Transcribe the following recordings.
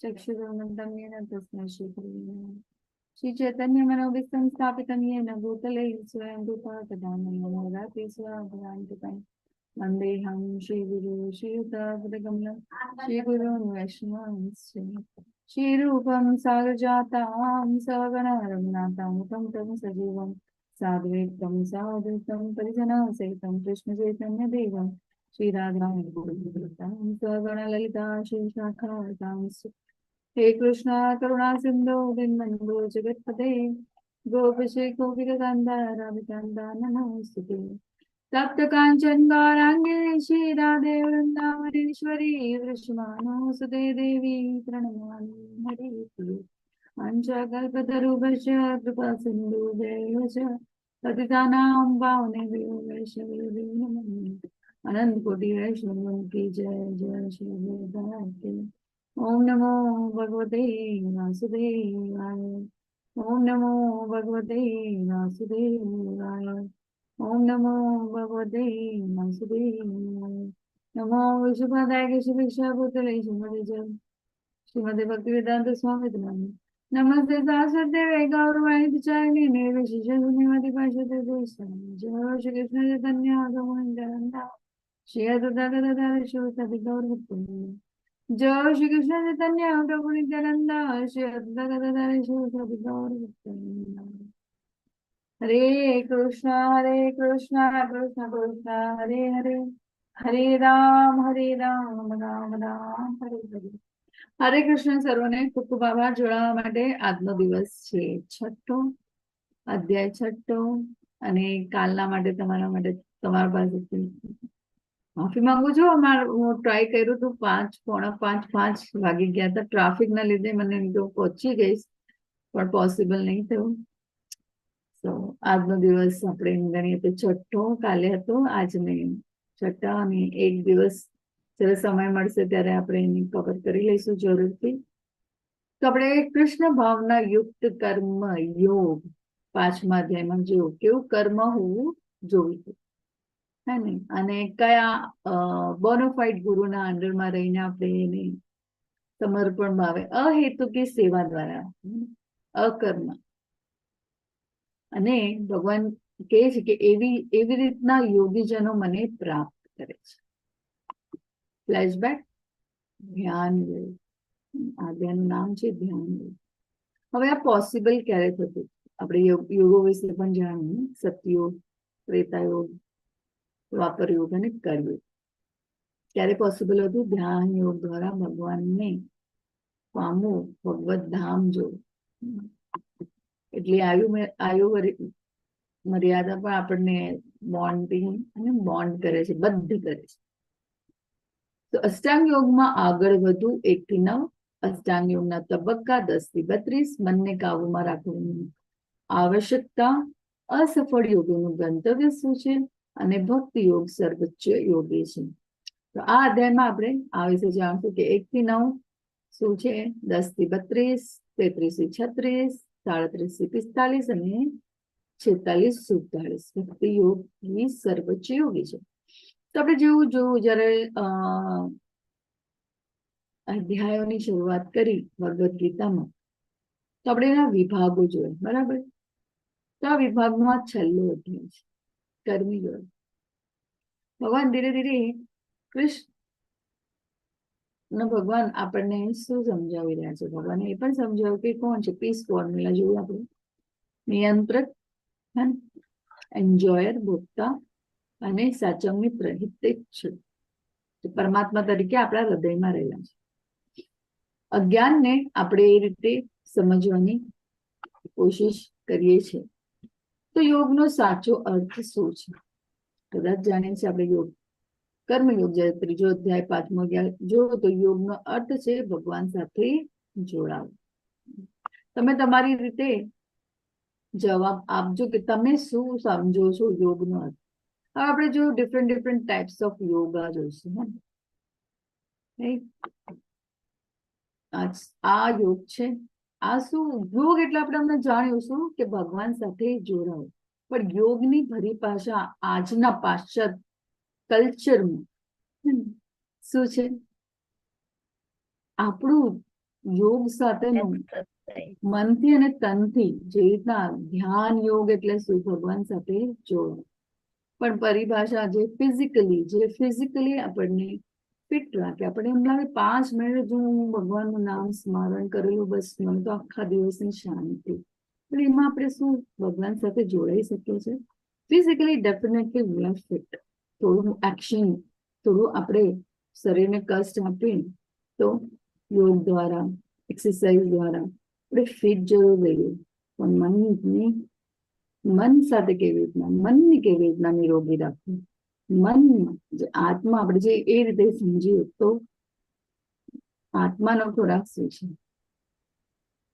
चक्षुरुन्मिलितं येन तस्मै श्रीगुरवे नमः। श्री चैतन्य मनोभीष्टं स्थापितं येन भूतले स्वयं रूपा तदा मयि स्वभरान्तिकं। वन्देऽहं श्रीगुरु श्रीयुतपदकमलं श्रीगुरून् वैष्णवांश्च श्रीरूपं सागरजातां सगण रघुनाथं तं तं सजीवं साद्वैतं सावधूतं परिजनसहितं कृष्णचैतन्यदेवं श्रीराधां सगण ललिता श्रीशाखातांश्च। हे कृष्णा करुणा सिन्धो दीनबन्धो जगत्पते गोपेश गोपिकान्त राधिकान्त नमोऽस्तुते। तप्त कांचन गौरांगे श्री राधे वृंदावनेश्वरी वृषभानुसुते देवी प्रणमामि हरिप्रिये। वाञ्छाकल्पतरुभ्यश्च कृपा सिन्धुभ्येव च पतितानां पावनेभ्यो वैष्णवेभ्यो नमो नमः। अनंत कोटि वैष्णव की जय, जय श्री गोपाल। ओम नमो भगवते वासुदेवाय। ओम नमो भगवते वासुदेवाय। ओम नमो भगवते वासुदेवाय। नमो विष्णुपादाय कृष्णप्रेष्ठे श्रीमते जय श्रीमते भक्ति वेदांत स्वामी नाम। नमस्ते सारस्वते गौरवाणी प्रचारिणे निर्विशेष शून्यवादी पाश्चात्य जय श्री कृष्ण चैतन्य प्रभु नित्यानंद श्री अद्वैत गदाधर शिवसादि गौर भक्त। जय श्री कृष्ण चैतन्य प्रभु नित्यानंद श्री अद्वैत गदाधर शिवसादि गौर भक्त। हरे कृष्ण कृष्ण कृष्ण हरे हरे, हरे राम राम राम राम हरे हरे। હરે કૃષ્ણ સર્વને ખૂબ ખૂબ આભાર. જોડાવા માટે. આજનો દિવસ છે છઠ્ઠો અધ્યાય, છઠ્ઠો, અને કાલના માટે તમારા માટે તમારા પાસેથી માફી માંગુ છું. હું ટ્રાય કર્યું હતું, 5, 4:45, 5 વાગી ગયા હતા. ટ્રાફિક ના લીધે મને એમ તો પહોંચી ગઈશ પણ પોસિબલ નહીં થયું. તો આજનો દિવસ આપણે એમ ગણીએ તો છઠ્ઠો કાલે હતો, આજને છઠ્ઠા, અને એક દિવસ જ્યારે સમય મળશે ત્યારે આપણે એની કવર કરી લઈશું જરૂરથી. તો આપણે કૃષ્ણ ભાવના યુક્ત કર્મ યોગ પાંચમા અધ્યાયમાં જોયું, કેવું કર્મ હોવું જોઈએ, હે ને, અને કયા બોનોફાઇડ ગુરુના અંડરમાં રહીને આપણે એને સમર્પણ ભાવે અહેતુકી સેવા દ્વારા અકર્મ, અને ભગવાન કહે છે કે એવી એવી રીતના યોગીજનો મને પ્રાપ્ત કરે છે. ફ્લેશબેક, ધ્યાન યોગ. આ ધ્યાનનું નામ છે ધ્યાન યોગ. હવે આ પોસિબલ ક્યારે થતું? આપણે યોગો વિશે પણ જાણ્યું, સતયુગ, ત્રેતાયુગ, દ્વાપર યુગ અને કળયુગ. ક્યારે પોસિબલ હતું? ધ્યાન યોગ દ્વારા ભગવાનને પામવું, ભગવત ધામ જોવું. એટલે આયુ આયુ મર્યાદા પણ આપણને બોન્ડિંગ અને બોન્ડ કરે છે, બદ્ધ કરે છે. તો અષ્ટાંગ યોગમાં આગળ વધુ, 1 થી 9, અષ્ટાંગ યોગના તબક્કા 10 થી 32, મનને કાબુમાં રાખવાની આવશ્યકતા, અસફળ યોગોનું ગંતવ્ય શું છે અને ભક્તિ યોગ સર્વોચ્ચ યોગી છે. તો આ અધ્યાયમાં આપણે આ વિશે જાણશું કે 1 થી 9 શું છે, 10 થી 32, 33 થી 36, 37 થી 45 અને 46 47. ભક્તિ યોગ સર્વોચ્ચ યોગી છે. તો આપણે જેવું જોયું, જયારે અધ્યાયોની શરૂઆત કરી ભગવદ્ ગીતામાં, તો આપણે એના વિભાગો જોયા, બરાબર? તો આ વિભાગનો આ છેલ્લો અધ્યાય છે, કર્મી યોગ. ભગવાન ધીરે ધીરે, કૃષ્ણ ભગવાન આપણને શું સમજાવી રહ્યા છે? ભગવાને એ પણ સમજાવ્યું કે કોણ છે. પીસ ફોર્મ્યુલા જોયું આપણે, નિયંત્રક, એન્જોયર, ભોગતા અને સાચા મિત્ર, હિતેચ્છુ, પરમાત્મા તરીકે આપણા હૃદયમાં રહેલા છે. અજ્ઞાનને આપણે એ રીતે સમજવાની કોશિશ કરીએ છીએ. તો યોગનો સાચો અર્થ શું છે? કદાચ જાણીએ છીએ આપણે યોગ, કર્મયોગ, જ્યારે ત્રીજો અધ્યાય, પાંચમો અધ્યાય જો, તો યોગનો અર્થ છે ભગવાન સાથે જોડાવું. તમે તમારી રીતે જવાબ આપજો કે તમે શું સમજો છો યોગનો અર્થ. હવે આપણે જો different different types of yoga જોઈશું, હે, આ યોગ છે. આ શું યોગ? એટલે આપણે હમણાં જાણ્યું શું કે ભગવાન સાથે જોડાવું. પણ યોગની પરિભાષા આજના પાશ્ચાત્ય કલ્ચરમાં શું છે? આપણું યોગ સાથેનું મનથી અને તનથી જે રીતના ધ્યાન યોગ એટલે શું? ભગવાન સાથે જોડવું. પણ પરિભાષા જે ફિઝિકલી આપણને ફિટ રાખે. આપણે એમ લાગે 5 મિનિટ જો હું ભગવાનનું નામ સ્મરણ કરેલું, બસ મને તો આખા દિવસની શાંતિ. પણ એમાં આપણે શું ભગવાન સાથે જોડાઈ શકીએ છીએ? Physically definitely we are fit. થોડું એક્શન, થોડું આપણે શરીરને કષ્ટ આપીને તો યોગ દ્વારા, એક્સરસાઇઝ દ્વારા આપણે ફિટ જરૂર રહીએ. પણ મનની, મન સાથે કેવી રીતના, મનને કેવી રીતના નિરોગી રાખવું, મન જે આત્મા આપણે જે એ રીતે સમજીએ તો આત્માનો ખોરાક શું છે?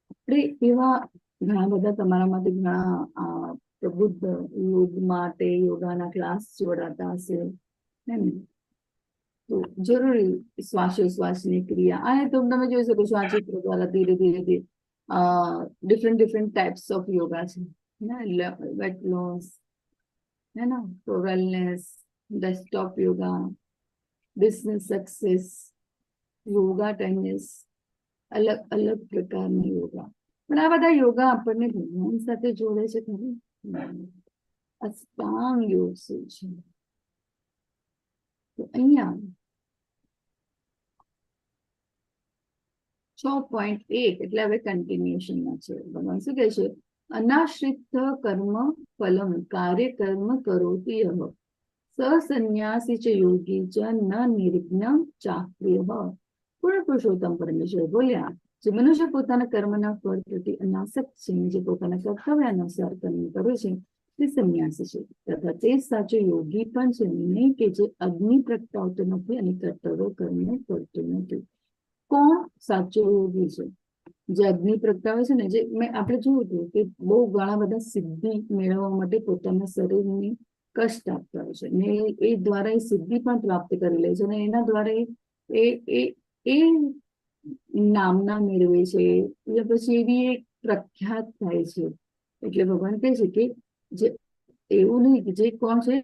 આપણે એવા ઘણા બધા તમારામાંથી ઘણા પ્રબુદ્ધ યોગ માટે યોગાના ક્લાસ જોડાતા હશે, હે ને? તો જરૂરી શ્વાસોશ્વાસની ક્રિયા, અને તો તમે જોઈ શકો છો આ ચિત્ર દ્વારા ધીરે ધીરે ધીરે different different types of yoga છે ને, વેટ લોસ, હે ના, wellness, desktop yoga, business success, yoga tennis, અલગ અલગ પ્રકારના યોગા. પણ આ બધા યોગા આપણને ભગવાન સાથે જોડે છે ખરું? અષ્ટાંગ યોગ શું છે? તો અહીંયા 6.1 એટલે હવે કન્ટિન્યુએશનમાં છે. ભગવાન શું કહે છે? અનાશ્રિત કર્મ ફલમ કાર્ય કર્મ કરોતિ યઃ સસન્યાસી ચ યોગી ચ ન નિર્ઘ્ન ચાક્રિય. પૂર્ણ પુરુષોત્તમ પરમેશ્વર બોલ્યા, જે મનુષ્ય પોતાના કર્મના ફળ પ્રતિ અનાસક્ત છે, જે પોતાના કર્તવ્ય અનુસાર કર્મ કરે છે, તે સંન્યાસી છે તથા તે સાચો યોગી પણ છે, નહીં કે જે અગ્નિ પ્રગટાવતો નથી અને કર્તવ્ય કર્મ કરતો નથી. કોણ સાચો યોગી છે? જે અગ્નિ પ્રગટાવે છે ને, જે મેં આપણે જોયું હતું કે બહુ ઘણા બધા સિદ્ધિ મેળવવા માટે પોતાના શરીરને કષ્ટ આપતા હોય છે ને એ દ્વારા એ સિદ્ધિ પણ પ્રાપ્ત કરી લે છે અને એના દ્વારા એ એ એ નામના મેળવે છે, એટલે પછી એવી એક પ્રખ્યાત થાય છે. એટલે ભગવાન કહે છે કે જે એવું નહીં કે જે કોણ છે,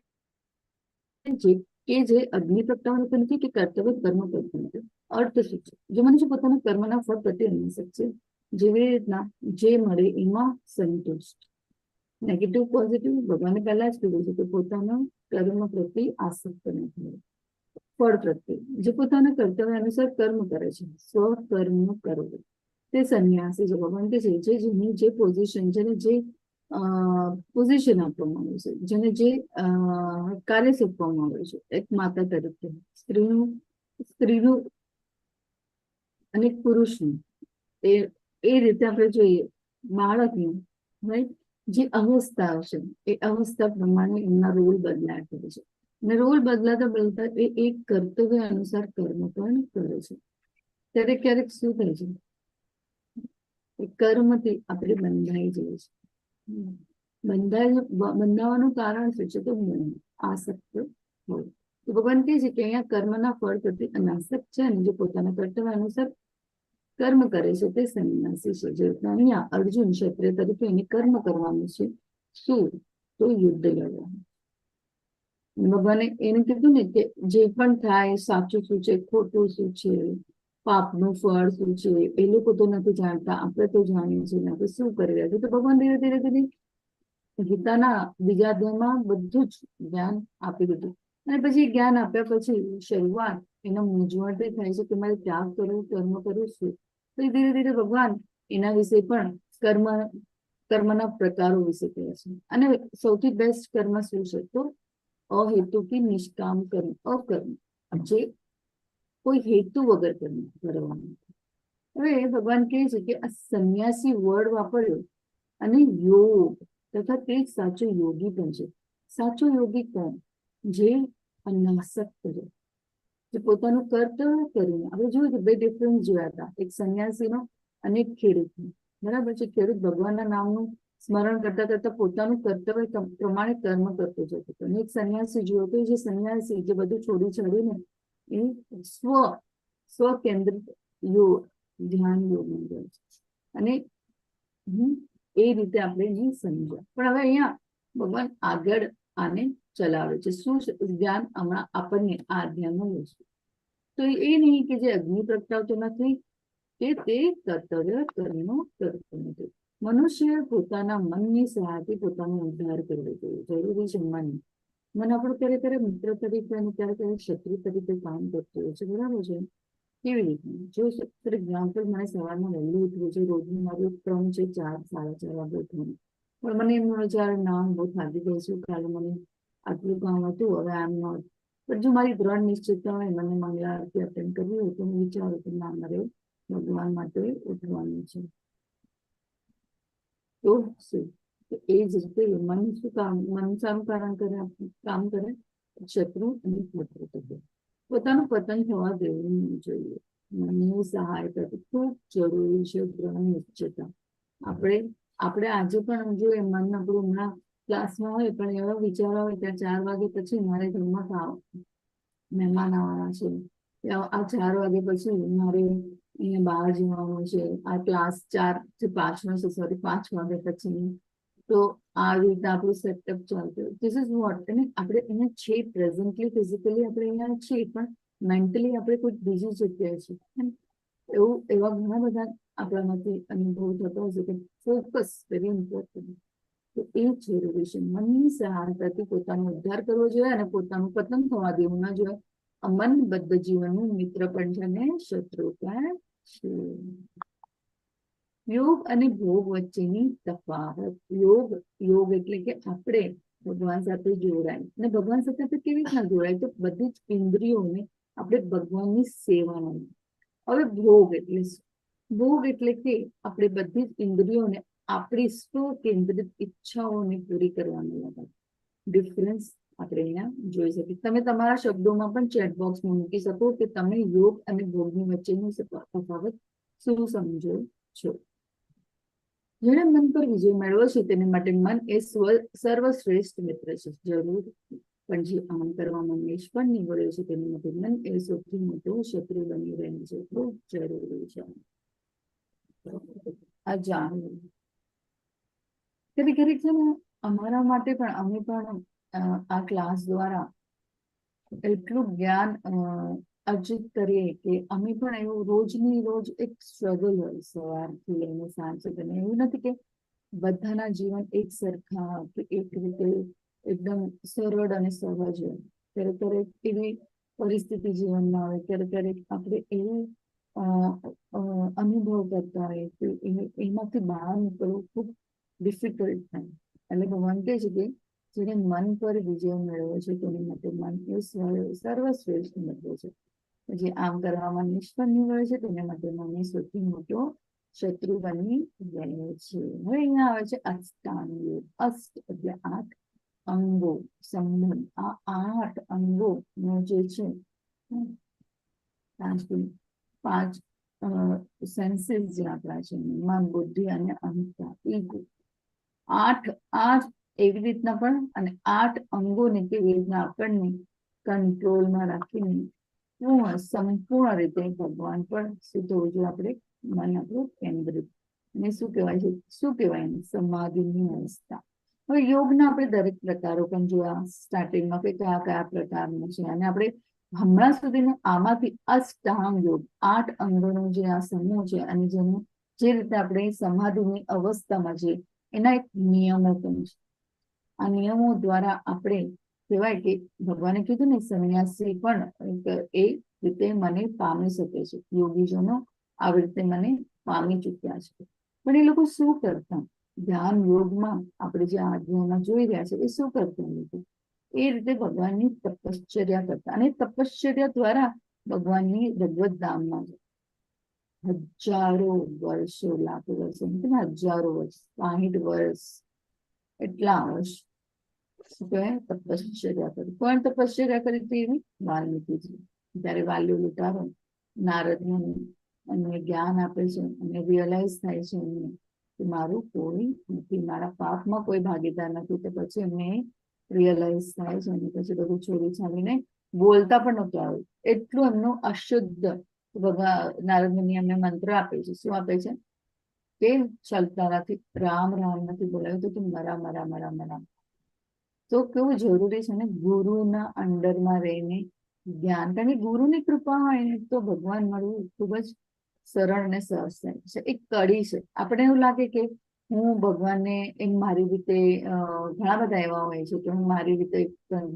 જે કે જે અગ્નિ પ્રગટાવવાનું નથી કે કર્તવ્ય કર્મ કરતો નથી. અર્થ શું છે? જે મનુષ્ય પોતાના કર્મના ફળ પ્રત્યે અનાસક્ત છે, જેવી રીતના જે મળે એમાં સંતુષ્ટ. નેગેટિવ પોઝિટિવ ભગવાને પહેલા જ કીધું છે કે પોતાના કર્મ પ્રત્યે આસક્ત નથી, ફળ પ્રત્યે. જે પોતાના કર્તવ્ય અનુસાર કર્મ કરે છે, સ્વકર્મ કરવું, તે સંન્યાસી છે. ભગવાન કે છે જે જેની જે પોઝિશન, જેને જે પોઝિશન આપવામાં આવ્યું છે, જેને જે કાર્ય સોંપવામાં આવ્યું છે, એક માતા તરીકે સ્ત્રીનું સ્ત્રીનું અને પુરુષનું, એ એ રીતે આપણે જોઈએ બાળકનું, રાઈટ, જે અવસ્થા હશે એ અવસ્થા પ્રમાણે એમના રોલ બદલાયા કરે છે અને રોલ બદલાતા બદલતા એ એક કર્તવ્ય અનુસાર કર્મ પણ કરે છે. ત્યારે ક્યારેક શું થાય છે, એ કર્મથી આપણે બંધાઈ જઈએ છીએ. બંધાવાનું કારણ શું છે? તો આસક્ત હોય. તો ભગવાન કહે છે કે અહીંયા કર્મના ફળ પ્રત્યે અનાસક્ત છે અને જે પોતાના કર્તવ્ય અનુસાર કર્મ કરે છે તે સંન્યાસી છે. જે રીતના અહીંયા અર્જુન ક્ષત્રિય તરીકે એને કર્મ કરવાનું છે, શું? તો યુદ્ધ લડવાનું. ભગવાને એને કીધું ને કે જે પણ થાય, સાચું શું છે, ખોટું શું છે, પાપનું ફળ શું છે, એ લોકો તો નથી જાણતા, આપણે તો જાણીએ છીએ, આપણે શું કરી રહ્યા છીએ. તો ભગવાન ધીરે ધીરે ધીરે ગીતાના બીજા અધ્યાયમાં બધું જ જ્ઞાન આપી દીધું. અને પછી જ્ઞાન આપ્યા પછી શરૂઆત એનો મૂંઝવણ થાય છે કે મારે ત્યાગ કરવું, કર્મ કરવું, શું? તો ધીરે ધીરે ભગવાન એના વિશે પણ કર્મના પ્રકારો વિશે કહે છે. અને સૌથી બેસ્ટ કર્મ શું છે? તો અહેતુકી નિષ્કામ કર્મ, અકર્મ, જે કોઈ હેતુ વગર કર્મ કરવાનું. હવે ભગવાન કહે છે કે આ સંન્યાસી વર્ડ વાપર્યો અને યોગ તથા તે જ સાચો યોગી પણ છે. સાચો યોગી કોણ? જે અનાસક્ત છે, જે પોતાનું કર્તવ્ય કરીને. આપણે જોયું કે બે ડિફરન્સ જોયા હતા, એક સંન્યાસીનો અને એક ખેડૂતનો, બરાબર છે? ખેડૂત ભગવાનના નામનું સ્મરણ કરતા કરતા પોતાનું કર્તવ્ય પ્રમાણે કર્મ કરતો જતો હતો, અને એક સંન્યાસી જોયો તો જે સંન્યાસી જે બધું છોડી છોડીને એ સ્વ સ્વકેન્દ્રિત યોગ, ધ્યાન યોગમાં જાય છે. અને એ રીતે આપણે એને સમજ્યા. પણ હવે અહીંયા ભગવાન આગળ આને ચલાવે છે. શું જ્ઞાન હમણાં આપણને આ અધ્યાયમાં લઈશું? તો એ નહીં કે જે અગ્નિ પ્રગટાવતો નથી કે તે કર્તવ્ય કર્મનો કરતો નથી. મનુષ્ય પોતાના મનની સહાયથી પોતાનો ઉદ્ધાર કરવો જોઈએ. જરૂરી છે મન. મન આપણું ક્યારે ક્યારે મિત્ર તરીકે અને ક્યારે ક્યારે શત્રુ તરીકે કામ કરતું હોય છે, બરાબર છે? કેવી રીતના? જો, ફોર એક્ઝામ્પલ, મને સવારમાં વહેલું ઉઠવું છે. રોજનું મારું ક્રમ છે 4, 4:30 વાગે ઉઠવાનું. પણ મને એમ વિચાર, ના, હું બહુ થાકી ગઈ છું, કાલે મને આટલું કામ હતું, હવે આઈ એમ not. પણ જો મારી દ્રઢ નિશ્ચિતતા હોય, મને મંગલા આરતી અટેન્ડ કરવી હોય, તો હું વિચારું કે ના, મારે ભગવાન માટે ઉઠવાનું છે. તો શું, તો એ જ રીતે મન શું કામ, મન શાનું કારણ કરે, કામ કરે? શત્રુ અને મિત્ર તરીકે. પોતાનું પતન થવા દેવું નહીં જોઈએ. મનની સહાયતા ખૂબ જરૂરી છે, દ્રઢ નિશ્ચયતા. આપણે આપણે આજે પણ જો એ મન આપણું હમણાં ક્લાસમાં હોય, પણ એવા વિચારો આવે ત્યાં 4 વાગે પછી મારે ઘરમાં મહેમાન આવવાના છે, આ 4 વાગે પછી મારે અહીંયા બહાર જવાનું છે, આ ક્લાસ 4 થી 5 નો છે, સોરી, 5 વાગે પછી. તો આ રીતે આપણું સેટઅપ ચાલતું. This is what, અને આપણે અહીંયા છે પ્રેઝન્ટલી, ફિઝિકલી આપણે અહીંયા છીએ, પણ મેન્ટલી આપણે કોઈ બીજી જગ્યાએ છે. એવું એવા ઘણા બધા આપણામાંથી અનુભવ થતો હશે કે ફોકસ વેરી ઇમ્પોર્ટન્ટ. તો એ જરૂરી છે. મનની સહાયતાથી પોતાનો ઉદ્ધાર કરવો જોઈએ અને પોતાનું પતન થવા દેવું ના જોઈએ. મન બદ્ધ જીવનનું મિત્ર પણ છે અને શત્રુ પણ છે. યોગ અને ભોગ વચ્ચેની તફાવત. યોગ, યોગ એટલે કે આપણે ભગવાન સાથે જોડાય. અને ભગવાન સાથે આપણે કેવી રીતના જોડાય? તો બધી જ ઇન્દ્રિયોને આપણે ભગવાનની સેવામાં. હવે ભોગ એટલે શું? ભોગ એટલે કે આપણે બધી જ ઇન્દ્રિયોને આપણી સ્વકેન્દ્રિત ઈચ્છાઓને પૂરી કરવાનું લગાવ. ડિફરન્સ આપણે અહીંયા જોઈ શકીએ. તમે તમારા શબ્દોમાં પણ ચેટ બોક્સમાં મૂકી શકો કે તમે યોગ અને ભોગની વચ્ચેનો તફાવત શું સમજો છો. જેણે મન પર વિજય મેળવ્યો છે તેને માટે મન એ સર્વશ્રેષ્ઠ મિત્ર છે, જરૂર. પણ જે આમ કરવામાં નિષ્ફળ નીવડ્યો છે તેને માટે મન એ સૌથી મોટો શત્રુ બની રહે છે. ખૂબ જરૂરી છે આ જાણવું. ક્યારેક ક્યારેક છે ને, અમારા માટે પણ, અમે પણ આ ક્લાસ દ્વારા એટલું જ્ઞાન અર્જિત કરીએ કે અમે પણ એવું રોજની રોજ એક સ્ટ્રગલ હોય સવારથી લઈને સાંજ સુધી. એવું નથી કે બધાના જીવન એક સરખા કે એક રીતે એકદમ સરળ અને સહજ હોય. ક્યારેક ક્યારેક એવી પરિસ્થિતિ જીવનમાં આવે, ક્યારેક ક્યારેક આપણે એવું અનુભવ કરતા હોય કે એમાંથી બહાર નીકળવું ખૂબ ડિફિકલ્ટ થાય. એટલે ભગવાન કહે છે કે જેને મન પર વિજય મેળવ્યો છે તેની માટે મન એ સર્વશ્રેષ્ઠ મિત્ર છે. જે આમ કરવામાં નિષ્ફળ નીવડે છે તેને માટે મન એ સૌથી મોટો શત્રુ બની ગયો છે. હવે અહીંયા આવે છે અષ્ટાંગ યોગ. અષ્ટ એટલે આઠ, અંગો સંબંધ. આ આઠ અંગો નો જે છે, પાંચ પાંચ સેન્સીસ જે આપણા છે, મન, બુદ્ધિ અને અહંકાર, ઈગો, આઠ આઠ એવી રીતના પણ અને આઠ અંગોને કેવી રીતના આપણને કંટ્રોલમાં રાખીને પૂર્ણ સંપૂર્ણ રીતે ભગવાન પર શું થવું જોઈએ? આપણે મન આપણું કેન્દ્રિત. અને શું કહેવાય છે, શું કહેવાય એને? સમાધિની અવસ્થા. હવે યોગના આપણે દરેક પ્રકારો પણ જોયા સ્ટાર્ટિંગમાં કે કયા કયા પ્રકારનો છે. અને આપણે હમણાં સુધીનું આમાંથી અષ્ટાંગ યોગ, આઠ અંગોનો જે આ સમૂહ છે અને જેનું જે રીતે આપણે સમાધિની અવસ્થામાં છે, એના એક નિયમો પણ છે. આ નિયમો દ્વારા આપણે કહેવાય કે ભગવાને કીધું ને, સંન્યાસી પણ એ રીતે મને પામી શકે છે. યોગીજનો આવી રીતે મને પામી ચુક્યા છે. પણ એ લોકો શું કરતા? ધ્યાન યોગમાં આપણે જે આ અધ્યાયમાં જોઈ રહ્યા છે, એ શું કરતા લોકો? એ રીતે ભગવાનની તપશ્ચર્યા કરતા અને તપશ્ચર્યા દ્વારા ભગવાનની ભગવત ધામમાં હજારો વર્ષો, લાખો વર્ષો, હજારો વર્ષ, 60 વર્ષ, એટલા વર્ષ, શું કહેવાય, તપશ્ચર્યા કરી. કોણ તપશ્ચર્યા કરી હતી એવી? વાલ્મીકીજી. જયારે વાલ્યો લૂંટારો નારદ મુનિ અને જ્ઞાન આપે છે અને રિયલાઇઝ થાય છે એમને કે મારું કોઈ નથી, મારા પાપમાં કોઈ ભાગીદાર નથી. તો પછી એમને રિયલાઇઝ થાય છે અને પછી બધું છોડી છાડીને, બોલતા પણ નહોતું આવ્યું, એટલું એમનું અશુદ્ધ. ભગવાન નારદ મુનિ એમને મંત્ર આપે છે. શું આપે છે? કે ચાલ, તારાથી રામ રામ નથી બોલાયું તો તું મરા મરા મરા મરા. તો કેવું જરૂરી છે ને ગુરુના અંડરમાં રહીને જ્ઞાન, કારણ કે ગુરુની કૃપા હોય ને તો ભગવાન મળવું ખૂબ જ સરળ અને સહજ થાય છે. એક કડી છે. આપણે એવું લાગે કે હું ભગવાનને એમ મારી રીતે, ઘણા બધા એવા હોય છે કે હું મારી રીતે,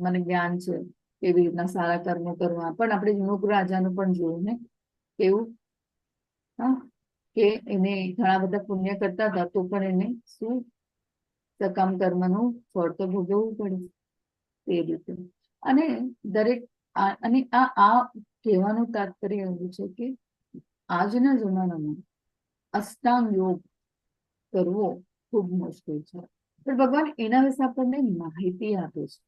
મને જ્ઞાન છે કેવી રીતના સારા કર્મો કરવા. પણ આપણે જનક રાજાનું પણ જોયું ને કેવું, હા, કે એને ઘણા બધા પુણ્ય કરતા હતા તો પણ એને શું સકામ કર્મનું ફળ તો ભોગવવું પડે તે રીતે. અને દરેક અને આ આ કહેવાનું તાત્પર્ય એવું છે કે આજના જમાનામાં અષ્ટાંગ યોગ કરવો ખૂબ મુશ્કેલ છે, પણ ભગવાન એના વિશે આપણને માહિતી આપે છે.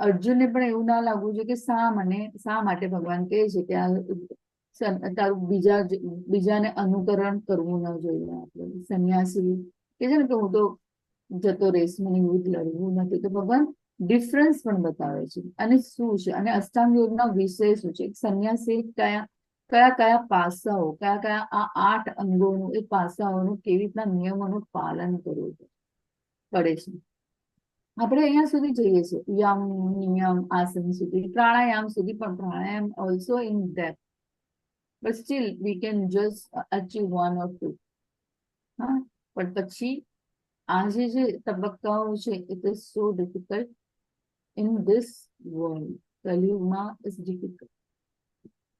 અર્જુનને પણ એવું ના લાગવું જોઈએ કે શા માટે ભગવાન કહે છે કે આ તારું બીજાને અનુકરણ કરવું ન જોઈએ. આપણે સંન્યાસી કે છે ને કે હું તો જતો રહીશ, મને યુદ્ધ લડવું નથી, તો ભગવાન ડિફરન્સ પણ બતાવે છે અને શું છે અને અષ્ટાંગ યોગના વિષય શું છે, એક સંન્યાસી કયા કયા કયા પાસાઓ, કયા કયા આ 8 અંગોનું, એ પાસાઓનું કેવી રીતના નિયમોનું પાલન કરવું પડે છે. આપણે અહીંયા સુધી જઈએ છીએ, યમ, નિયમ, આસન સુધી, પ્રાણાયામ સુધી પણ, pranayama also in depth, but still we can just achieve 1 or 2. હા, પણ પછી આ જે જે તબક્કાઓ છે, it is so difficult in this world. કલયુગમાં is difficult.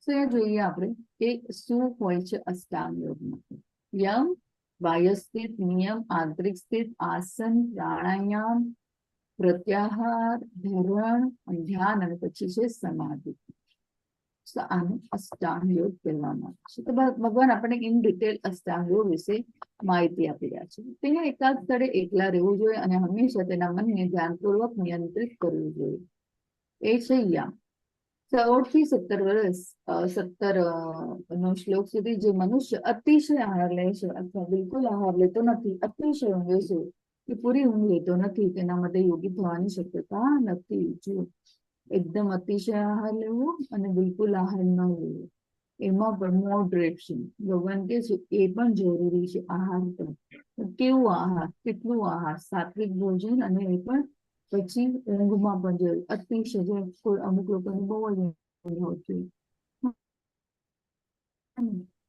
સો અહીંયા જોઈએ આપણે કે શું હોય છે અષ્ટાંગ યોગમાં. યમ, બાહ્ય સ્થિત, નિયમ, આંતરિક સ્થિત, આસન, પ્રાણાયામ, પ્રત્યાહાર, ધારણ, ધ્યાન અને પછી છે સમાધિ. તો આને અષ્ટાંગ યોગ કહેવામાં આવે છે. તો ભગવાન આપણને ઇન ડિટેલ અષ્ટાંગ યોગ વિશે માહિતી આપી રહ્યા છે. તેને એકાંત સ્થળે એકલા રહેવું જોઈએ અને હંમેશા તેના મનને ધ્યાનપૂર્વક નિયંત્રિત કરવું જોઈએ. એ છે યમ. 16 થી 17 વર્ષ, 17 નો શ્લોક સુધી જે મનુષ્ય અતિશય આહાર લે છે અથવા બિલકુલ આહાર લેતો નથી, અતિશય ઊંઘે છે કે પૂરી ઊંઘ લેતો નથી, તેના માટે યોગી થવાની શક્યતા નથી. જો એકદમ અતિશય આહાર લેવો અને બિલકુલ આહાર ન લેવો, એમાં પણ મોડરેશન ભગવાન કે છે એ પણ જરૂરી છે. આહાર પણ કેવું આહાર, કેટલું આહાર, સાત્વિક ભોજન, અને એ પણ પછી ઊંઘમાં પણ જરૂર અતિશય, જે કોઈ અમુક લોકોને બહુ જ ઊંઘ આવતી હોય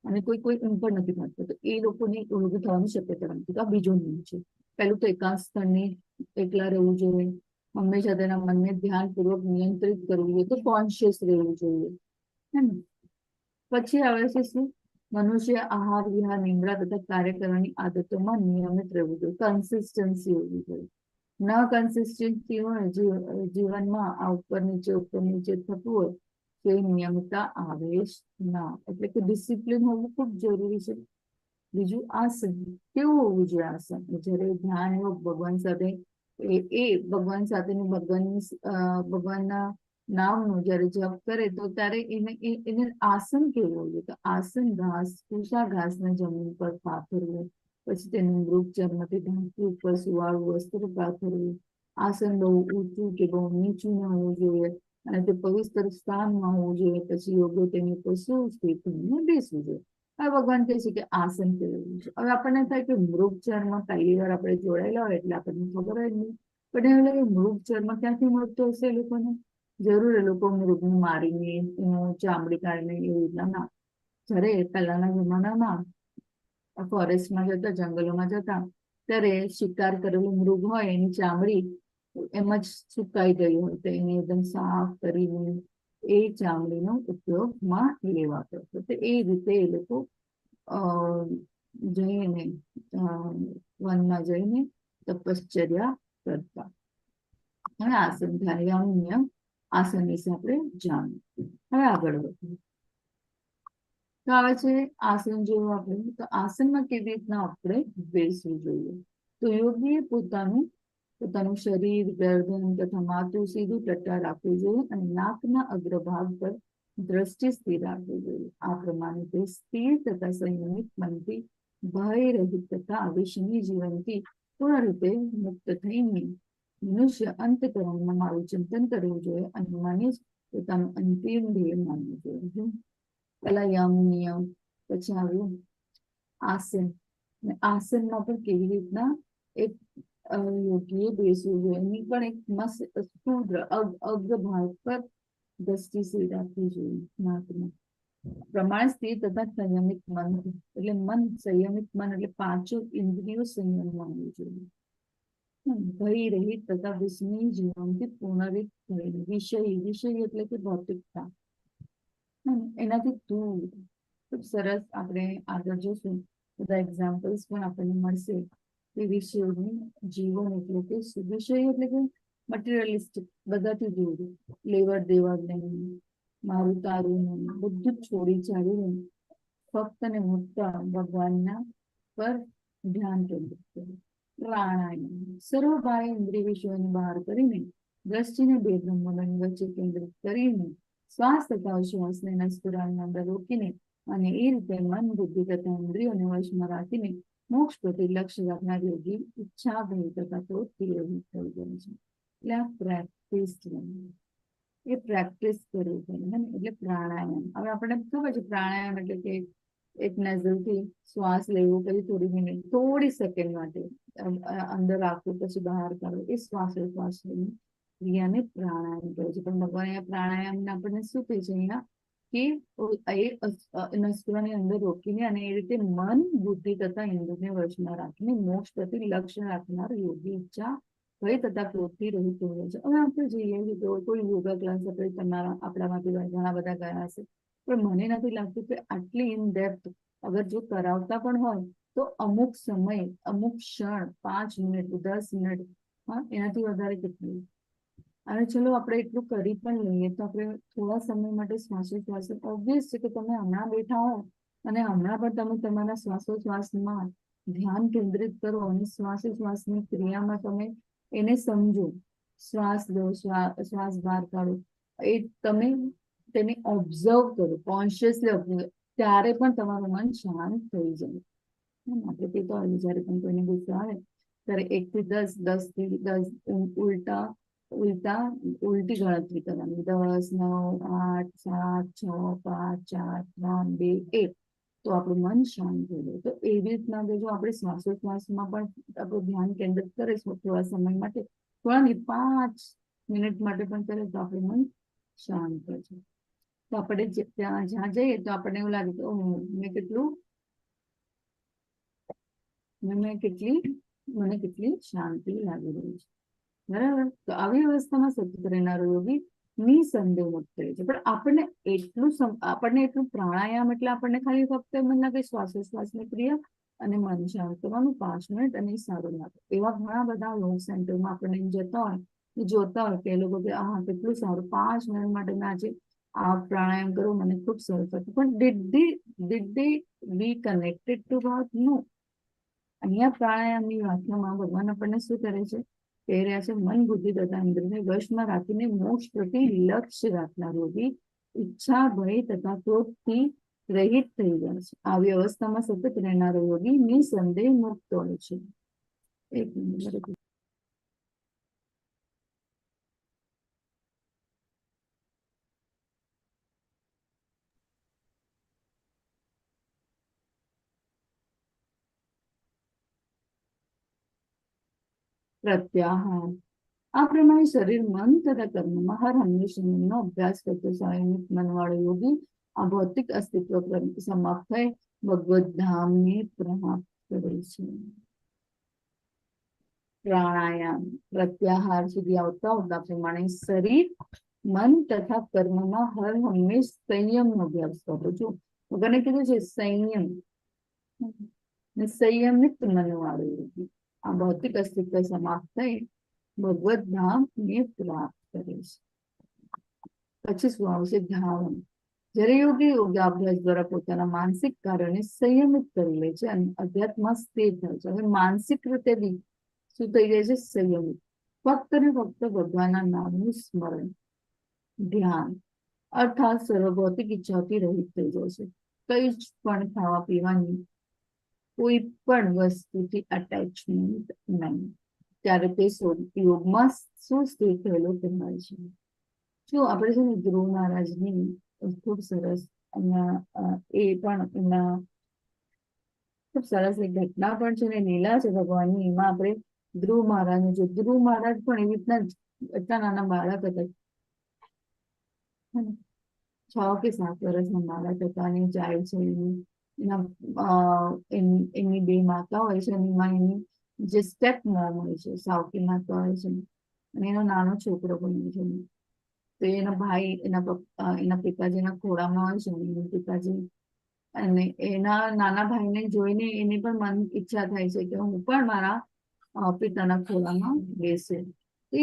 અને કોઈ કોઈ ઊંઘ પણ નથી થતી, તો એ લોકોની ઊંઘ થવાની શક્યતા નથી. તો આ બીજો નિયમ છે. પહેલું તો એકાંત સ્થળને એકલા રહેવું જોઈએ, હંમેશા તેના મનને ધ્યાનપૂર્વક નિયંત્રિત કરવું જોઈએ, તો કોન્શિયસ રહેવું જોઈએ, હે ને. પછી આવે છે શું, મનુષ્ય આહાર, વિહાર, નિંદ્રા તથા કાર્ય કરવાની આદતોમાં નિયમિત રહેવું જોઈએ, કન્સિસ્ટન્સી હોવી જોઈએ. ન કન્સિસ્ટન્સી હોય જીવનમાં, આ ઉપર નીચે ઉપર નીચે થતું હોય તો એ નિયમિતતા આવે જ ના. એટલે કે ડિસિપ્લિન હોવું ખૂબ જરૂરી છે. બીજું આસન કેવું હોવું જોઈએ? આસન જ્યારે ધ્યાન યોગ ભગવાન સાથે એ ભગવાન સાથેની ભગવાનના નામનું જ્યારે જપ કરે તો ત્યારે એને આસન કેવું હોવું જોઈએ? તો આસન ઘાસ, કુશા ઘાસને જમીન પર પાથરવું, પછી તેનું મૃગ ચર્મથી ઢાંકવું, ઉપર સુવાળું વસ્ત્ર પાથરવું, આસન બહુ ઊંચું કે બહુ નીચું ન હોવું જોઈએ અને તે પવિત્ર સ્થાનમાં હોવું જોઈએ. પછી યોગો તેની ઉપર સુસ્થિત થઈને બેસવું જોઈએ. હવે ભગવાન કહે છે કે આસન કેવું છે. હવે આપણને થાય કે મૃગ ચર્મ પહેલી વાર આપણે જોડાયેલા હોય એટલે આપણને ખબર જ નહીં, પણ એવું લાગે મૃગ ચર્મ ક્યાંથી મળતો હશે એ લોકોને? જરૂર એ લોકો મૃગને મારીને એનું ચામડી કાઢીને એવી રીતના ના. જ્યારે પહેલાના જમાનામાં ફોરેસ્ટમાં જતા, જંગલોમાં જતા, ત્યારે શિકાર કરેલું મૃગ હોય એની ચામડી એમ જ સુકાઈ ગઈ હોય તો એને એકદમ સાફ કરીને એ ચામડીનો ઉપયોગમાં લેવાતો હતો. તો એ રીતે એ લોકો જઈને વનમાં જઈને તપશ્ચર્યા કરતા. હવે આસન, ધ્યાન, નિયમ, આસન વિશે આપણે જાણ્યું. હવે આગળ વધીએ તો આવે છે આસન જેવું આપણે, તો આસનમાં કેવી રીતના આપણે બેસવું જોઈએ? તો યોગીએ પોતાનું પોતાનું શરીર, ગરદન તથા માથું સીધું ટટ્ટાર રાખવું જોઈએ અને નાકના અગ્રભાગ પર દ્રષ્ટિ સ્થિર રાખવી જોઈએ. આ પ્રમાણે તે સ્થિર તથા સંયમિત મનથી, ભય રહિત તથા અવિષયી જીવનથી પૂર્ણ રીતે મુક્ત થઈને મનુષ્ય અંતઃકરણમાં મારું ચિંતન કરવું જોઈએ અને મને જ પોતાનું અંતિમ ધ્યેય માનવું જોઈએ. પેલા યમ, નિયમ, પછી આવ્યું આસન. અને આસનમાં પણ કેવી રીતના એક યોગીએ બેસવું જોઈએ, એની પણ એક મસ્ત શુદ્ર અગ્રભાગ પર દ્રષ્ટિ રાખવી જોઈએ નાકમાં. પ્રમાણે સ્થિર તથા સંયમિત મન, એટલે મન સંયમિત મન એટલે પાંચો ઇન્દ્રિયો સંયમમાં આવવું જોઈએ. ભય રહિત તથા વિસ્મય જીવનથી પૂર્ણરિત થઈને, વિષય વિષય એટલે કે ભૌતિકતા, એનાથી દૂર. ખૂબ સરસ, આપણે આગળ જોશું, બધા એક્ઝામ્પલ્સ પણ આપણને મળશે કે વિષયોની જીવન એટલે કે વિષય એટલે કે મટીરિયલિસ્ટિક, બધાથી દૂર, લેવડ દેવડ નહીં, મારું તારું નહીં, બધું જ છોડી છાડીને ફક્ત ને ફક્ત ભગવાનના પર ધ્યાન કેન્દ્રિત કરવું. પ્રાણાયામ, સર્વબાહ્ય ઇન્દ્રિય વિષયોને બહાર કરીને દ્રષ્ટિને બે બ્રહ્મની વચ્ચે કેન્દ્રિત કરીને શ્વાસ તથા શ્વાસને નસકોરાની અંદર રોકીને અને એ રીતે મન, બુદ્ધિ તથા ઇન્દ્રિયોને વશમાં રાખીને મોક્ષ પ્રતિ લક્ષ્ય રાખનાર યોગી ઈચ્છા, ભય તથા ક્રોધથી રહિત થઈ જાય છે. એટલે આ પ્રેક્ટિસ, એ પ્રેક્ટિસ કરવી પડે, એટલે પ્રાણાયામ. હવે આપણને ખબર છે પ્રાણાયામ એટલે કે એક નઝરથી શ્વાસ લેવો, પછી થોડી મિનિટ, થોડી સેકન્ડ માટે અંદર રાખવું, પછી બહાર કાઢવું, એ શ્વાસ શ્વાસની ક્રિયાને પ્રાણાયામ કહે છે. પણ ભગવાન અહીંયા પ્રાણાયામ આપણને શું કહે છે અહીંયા કે એ નસકોરાની અંદર રોકીને અને એ રીતે મન, બુદ્ધિ તથા ઇન્દ્રિયને વશમાં રાખીને મોક્ષ પ્રતિ લક્ષ્ય રાખનાર યોગી ઈચ્છા, ભય તથા ક્રોધથી રહિત હોય છે. હવે આપણે જઈએ તો કોઈ યોગા ક્લાસ, આપણે તમારા આપણામાંથી ઘણા બધા ગયા હશે, પણ મને નથી લાગતું કે આટલી ઇન ડેપ્થ અગર જો કરાવતા પણ હોય તો અમુક સમય, અમુક ક્ષણ, 5 મિનિટ, 10 મિનિટ, હા, એનાથી વધારે કેટલું? અને ચલો આપણે એટલું કરી પણ લઈએ તો આપણે થોડા સમય માટે શ્વાસોશ્વાસ, ઓબ્વિયસ છે કે તમે હમણાં બેઠા હો અને હમણાં પણ તમે તમારા શ્વાસોશ્વાસમાં ધ્યાન કેન્દ્રિત કરો અને શ્વાસોશ્વાસની ક્રિયામાં તમે એને સમજો, શ્વાસ લો, શ્વાસ બહાર કાઢો, એ તમે તેને ઓબ્ઝર્વ કરો, કોન્શિયસલી ઓબ્ઝર્વ, ત્યારે પણ તમારું મન શાંત થઈ જાય. આપણે તે તો જયારે પણ કોઈને ગુસ્સો આવે ત્યારે 1 થી 10, 10 થી 10 ઉલટા ઉલટા ઉલટી ગણતરી કરવાની, 10, 9, 8, 7, 6, 5, 4, 3, 2, 1, તો આપણું મન શાંત થઈ જાય. તો એવી રીતના જો આપણે શ્વાસોશ્વાસમાં પણ આપણું ધ્યાન કેન્દ્રિત કરે થોડા સમય માટે, થોડા નહીં 5 મિનિટ માટે પણ કરે તો આપણું મન શાંત થાય છે. તો આપણે ત્યાં જ્યાં જઈએ તો આપણને એવું લાગે કે મેં કેટલું, મેં કેટલી, મને કેટલી શાંતિ લાગી રહી છે, બરાબર? તો આવી અવસ્થામાં સતત રહેનારો યોગી નિસંદેહ મુક્ત રહે છે. પણ આપણને એટલું આપણને એટલું પ્રાણાયામ એટલે આપણને ખાલી ફક્ત એમ લાગે શ્વાસોશ્વાસની ક્રિયા અને મન શાંત કરવાનું 5 મિનિટ અને સારું લાગે. એવા ઘણા બધા યોગ સેન્ટરમાં આપણને જતા હોય, જોતા હોય કે એ લોકો કે હા કેટલું સારું, 5 મિનિટ માટે મેં આજે આ પ્રાણાયામ કરો, મને ખૂબ સરસ હતું. પણ did they be connected to God? No. અહીંયા પ્રાણાયામની વ્યાખ્યામાં ભગવાન આપણને શું કરે છે, કહી રહ્યા છે મન, બુદ્ધિ તથા ઇન્દ્રિયને વશમાં રાખીને મોક્ષ પ્રતિ લક્ષ્ય રાખનાર યોગી ઈચ્છા, ભય તથા ક્રોધથી રહિત થઈ જાય છે. આવી અવસ્થામાં સતત રહેનારો યોગી નિસંદેહ મુક્ત હોય છે. એક મિનિટ. પ્રત્યાહાર, આ પ્રમાણે શરીર, મન તથા કર્મમાં હર હંમેશ સંયમનો અભ્યાસ કરતો સંયમિત મનવાળો યોગી આ ભૌતિક અસ્તિત્વ સમાપ્ત થઈ ભગવદ્ ધામને પ્રાપ્ત કરે છે. પ્રાણાયામ, પ્રત્યાહાર સુધી આવતા આવતા પ્રમાણે શરીર, મન તથા કર્મમાં હર હંમેશ સંયમનો અભ્યાસ કરો. જો ભગવાને કીધું છે સંયમ, સંયમિત મનવાળો યોગી આ ભૌતિક અસ્તિત્વ સમાપ્ત થઈ ભગવદ્ ધામ ને પ્રાપ્ત કરે છે. પછી શું આવશે? ધારણ. જ્યારે યોગી યોગાભ્યાસ દ્વારા પોતાના માનસિક કાર્યોને સંયમિત કરી લે છે અને અધ્યાત્મમાં સ્થિર થાય છે. હવે માનસિક રીતે બી શું થઈ જાય છે? સંયમિત. ફક્ત ને ફક્ત ભગવાનના નામનું સ્મરણ, ધ્યાન, અર્થાત સર્વભૌતિક ઈચ્છાઓથી રહિત થઈ જાય છે. કઈ જ પણ ખાવા પીવાની કોઈ પણ વસ્તુથી અટેચમેન્ટ નહીં, ત્યારે તે યોગમાં શું સ્થિર થયેલો કહેવાય છે. જો આપણે છે ને ધ્રુવ મહારાજની ખૂબ સરસ અહીંયા એ પણ એમના ખૂબ સરસ એક ઘટના પણ છે ને લીલા છે ભગવાનની, એમાં આપણે ધ્રુવ મહારાજને જો ધ્રુવ મહારાજ પણ એવી રીતના એટલા નાના બાળક હતા, 6 કે 7 વર્ષના બાળક હતા અને જાય છે. એના એમની 2 માતા હોય છે અને એમાં એની જે સ્ટેપ મોમ હોય છે, સાવકી માતા હોય છે, અને એનો નાનો છોકરો પણ હોય છે. તો એનો ભાઈ એના પિતાજીના ખોળામાં હોય છે અને એના પિતાજી અને એના નાના ભાઈને જોઈને એને પણ મન ઈચ્છા થાય છે કે હું પણ મારા પિતાના ખોળામાં બેસે. તો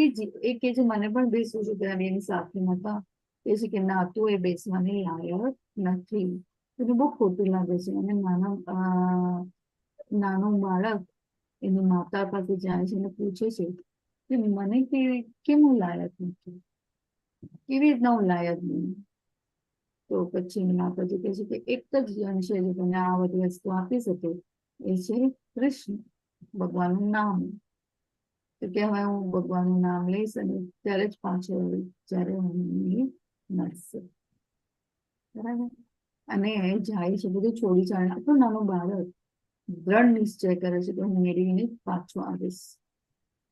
એ કે છે મને પણ બેસવું છે. ત્યારે એની સાથે માતા કહે છે કે ના, તું એ બેસવાની લાયક નથી. એને બહુ ખોટું લાગે છે અને નાનું બાળક એની માતા પાસે જાય છે અને પૂછે છે કે મને કેમ હું લાયક નથી, કેવી રીતના હું લાયક નહીં? તો પછી એની માતાજી કહે છે કે એક જ જણ છે જે તને આ બધી વસ્તુ આપી શકે, એ છે કૃષ્ણ ભગવાનનું નામ. તો કે હવે હું ભગવાનનું નામ લઈશ અને ત્યારે જ પાછો આવીશ જ્યારે હું મળશે. બરાબર? અને જાય છે, બધું છોડી છાડીને. આટલો નાનો બાળક દ્રઢ નિશ્ચય કરે છે કે હું મેળવીને પાછો આવીશ.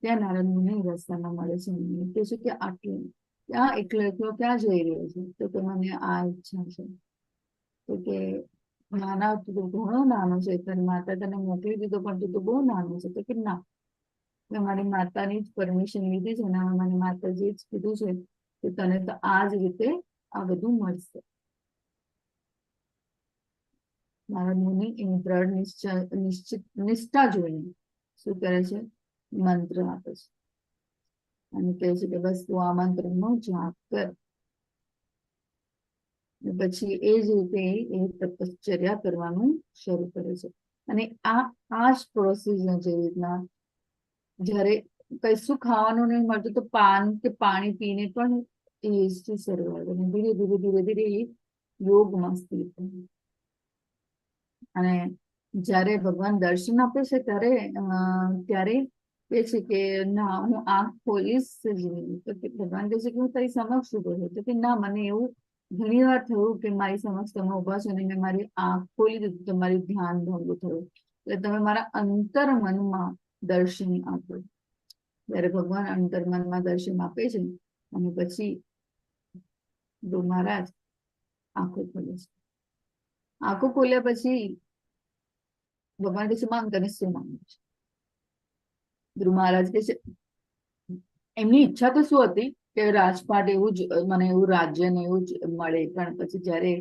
ત્યાં નારદ મુનિ રસ્તામાં મળે છે એમને કહે છે કે આટલું ક્યાં એકલો એકલો ક્યાં જઈ રહ્યો છે? તો કે મને આ ઈચ્છા છે. તો કે નાના, તું તો ઘણો નાનો છે, તારી માતા તને મોકલી દીધો પણ તું તો બહુ નાનો છે. તો કે ના, મેં મારી માતાની જ પરમિશન લીધી છે અને મારી માતાજીએ જ કીધું છે કે તને તો આ જ રીતે આ બધું મળશે. નારદ મુનિ એની દ્રઢ નિશ્ચય નિશ્ચિત નિષ્ઠા જોઈને શું કરે છે? મંત્ર આપે છે અને કહે છે કે બસ તું આ મંત્રનો જાપ કર. પછી એ જ રીતે એ તપશ્ચર્યા કરવાનું શરૂ કરે છે. અને આ આ જ પ્રોસીજર જે રીતના જ્યારે કશું ખાવાનું નહીં મળતું તો પાન કે પાણી પીને પણ એ શરૂઆત અને ધીરે ધીરે ધીરે ધીરે એ યોગમાં સ્થિર થાય. અને જ્યારે ભગવાન દર્શન આપે છે ત્યારે ત્યારે કહે છે કે ના, હું આંખ ખોલીશ જ નહીં. તો ભગવાન કહે છે કે હું તારી સમક્ષ ઉભો છું. તો કે ના, મને એવું ઘણી વાર થયું કે મારી સમક્ષ તમે ઉભા છો અને મેં મારી આંખ ખોલી દીધી તો મારું ધ્યાન ભંગ થયું, એટલે તમે મારા અંતર મનમાં દર્શન આપો. ત્યારે ભગવાન અંતર મનમાં દર્શન આપે છે અને પછી ધ્રુવ મહારાજ આંખો ખોલે છે. આંખો ખોલ્યા પછી ભગવાન કહે છે માંગ, તને શું માંગવું છે? ધ્રુવ મહારાજ કહે છે એમની ઈચ્છા તો શું હતી કે રાજપાટ એવું જ મને એવું રાજ્ય ને એવું જ મળે, પણ પછી જયારે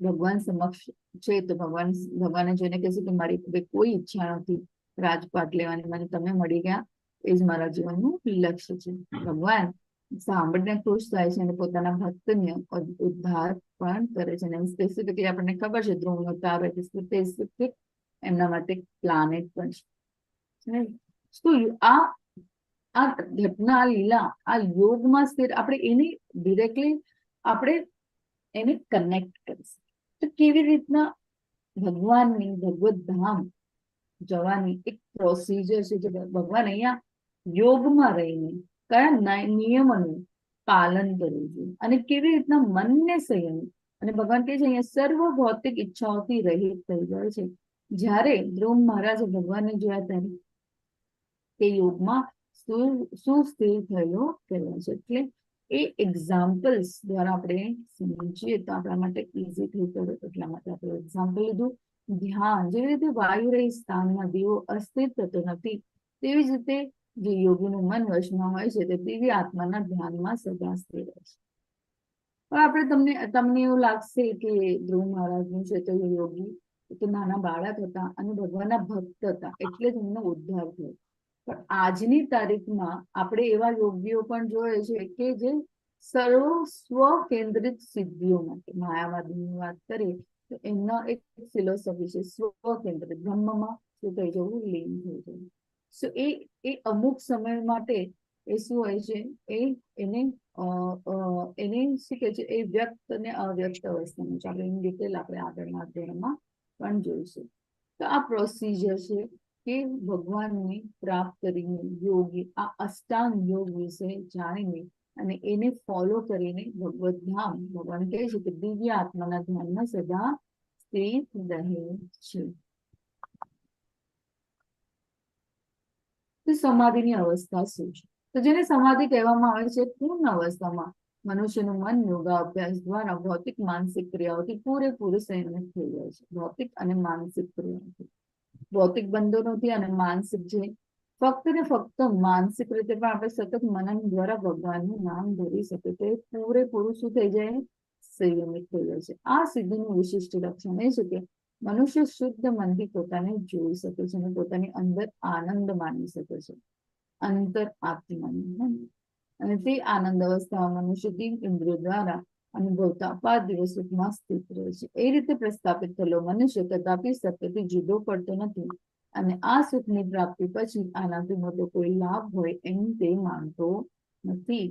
ભગવાન સમક્ષ છે તો ભગવાને જોઈને કહે છે કે મારી કોઈ ઈચ્છા નથી રાજપાટ લેવાની, મને તમે મળી ગયા એ જ મારા જીવનનું લક્ષ્ય છે. ભગવાન સાંભળીને ખુશ થાય છે અને પોતાના ભક્તને ઉદ્ધાર પણ કરે છે. અને સ્પેસિફિકલી આપણને ખબર છે ધ્રુવનો તારો એટલે સ્પેસિફિક એમના માટે પ્લાનેટ પણ છે. તો આ આ ઘટના, લીલા, આ યોગમાં સ્થિર આપણે એની ડિરેક્ટલી આપણે એને કનેક્ટ કરીશું તો કેવી રીતના ભગવાનની ભગવત ધામ જવાની એક પ્રોસીજર છે, જે ભગવાન અહીંયા યોગમાં રહીને કયા નિયમોનું પાલન કરવું જોઈએ અને કેવી રીતના મનને સંયમ. અને ભગવાન કહે છે અહીંયા સર્વ ભૌતિક ઈચ્છાઓથી રહિત થઈ જાય છે. જ્યારે ધ્રુવ મહારાજે ભગવાનને જોયા ત્યારે તે યોગમાં સુસ્થિર થયેલો કહેવાય છે. એટલે એ એક્ઝામ્પલ્સ દ્વારા આપણે સમજીએ તો આપણા માટે ઈઝી થઈ પડે, એટલા માટે આપણે એક્ઝામ્પલ લીધું. ધ્યાન જેવી રીતે વાયુ રહિત સ્થાનમાં દીવો અસ્થિર થતો નથી, તેવી જ રીતે જે યોગીનું મન વશમાં હોય છે તે દિવ્ય આત્માના ધ્યાનમાં સદા સ્થિર રહે છે. પણ આપણે તમને તમને એવું લાગશે કે ધ્રુવ મહારાજનું છે તો યોગી તો નાના બાળક હતા અને ભગવાનના ભક્ત હતા એટલે જ એમનો ઉદ્ધાર થયો. પણ આજની તારીખમાં આપણે એવા યોગીઓ પણ જોઈએ છે કે જે સર્વ સ્વ કેન્દ્રિત સિદ્ધિઓ માટે, માયાવાદીની વાત કરીએ તો એમનો એક ફિલોસોફી છે સ્વ કેન્દ્રિત, બ્રહ્મમાં શું થઈ જવું, લીન થઈ જવું. સો એ એ અમુક સમય માટે એ શું હોય છે, એ એને એને શું કહે છે, એ વ્યક્ત અને અવ્યક્ત અવસ્થામાં છે. આપણે એની ડિટેલ આપણે આગળના અધ્યાયમાં પણ જોઈશું. તો આ પ્રોસીજર છે કે ભગવાનને પ્રાપ્ત કરીને યોગી આ અષ્ટાંગ યોગ વિશે જાણીને અને એને ફોલો કરીને ભગવત ધામ, ભગવાન કહે છે કે દિવ્ય આત્માના ધ્યાનમાં સદા સ્થિર રહે છે. તો સમાધિની અવસ્થા શું છે? તો જેને સમાધિ કહેવામાં આવે છે પૂર્ણ અવસ્થામાં મનુષ્યનું મન યોગાભ્યાસ દ્વારા ભૌતિક માનસિક ક્રિયાઓથી પૂરેપૂરું સંયમિત થઈ જાય છે. ભૌતિક અને માનસિક ક્રિયાઓથી, ભૌતિક બંધનોથી અને માનસિક, જે ફક્ત ને ફક્ત માનસિક રીતે પણ આપણે સતત મનન દ્વારા ભગવાનનું નામ ધરી શકે તો એ પૂરેપૂરું શું થઈ જાય? સંયમિત થઈ જાય છે. આ સિદ્ધિનું વિશિષ્ટ લક્ષણ એ છે કે મનુષ્ય શુદ્ધ મનથી પોતાને જોઈ શકે છે અને પોતાની અંદર આનંદ માણી શકે છે, અંતર આત્માની. અને તે આનંદ અવસ્થામાં મનુષ્ય તીન ઇન્દ્રિયો દ્વારા અનુભવતા અપાર્થિવ સુખમાં સ્થિત રહે છે. એ રીતે પ્રસ્થાપિત થયેલો મનુષ્ય કદાપી સત્યથી જુદો પડતો નથી અને આ સુખની પ્રાપ્તિ પછી આનાથી મોટો કોઈ લાભ હોય એમ તે માનતો નથી.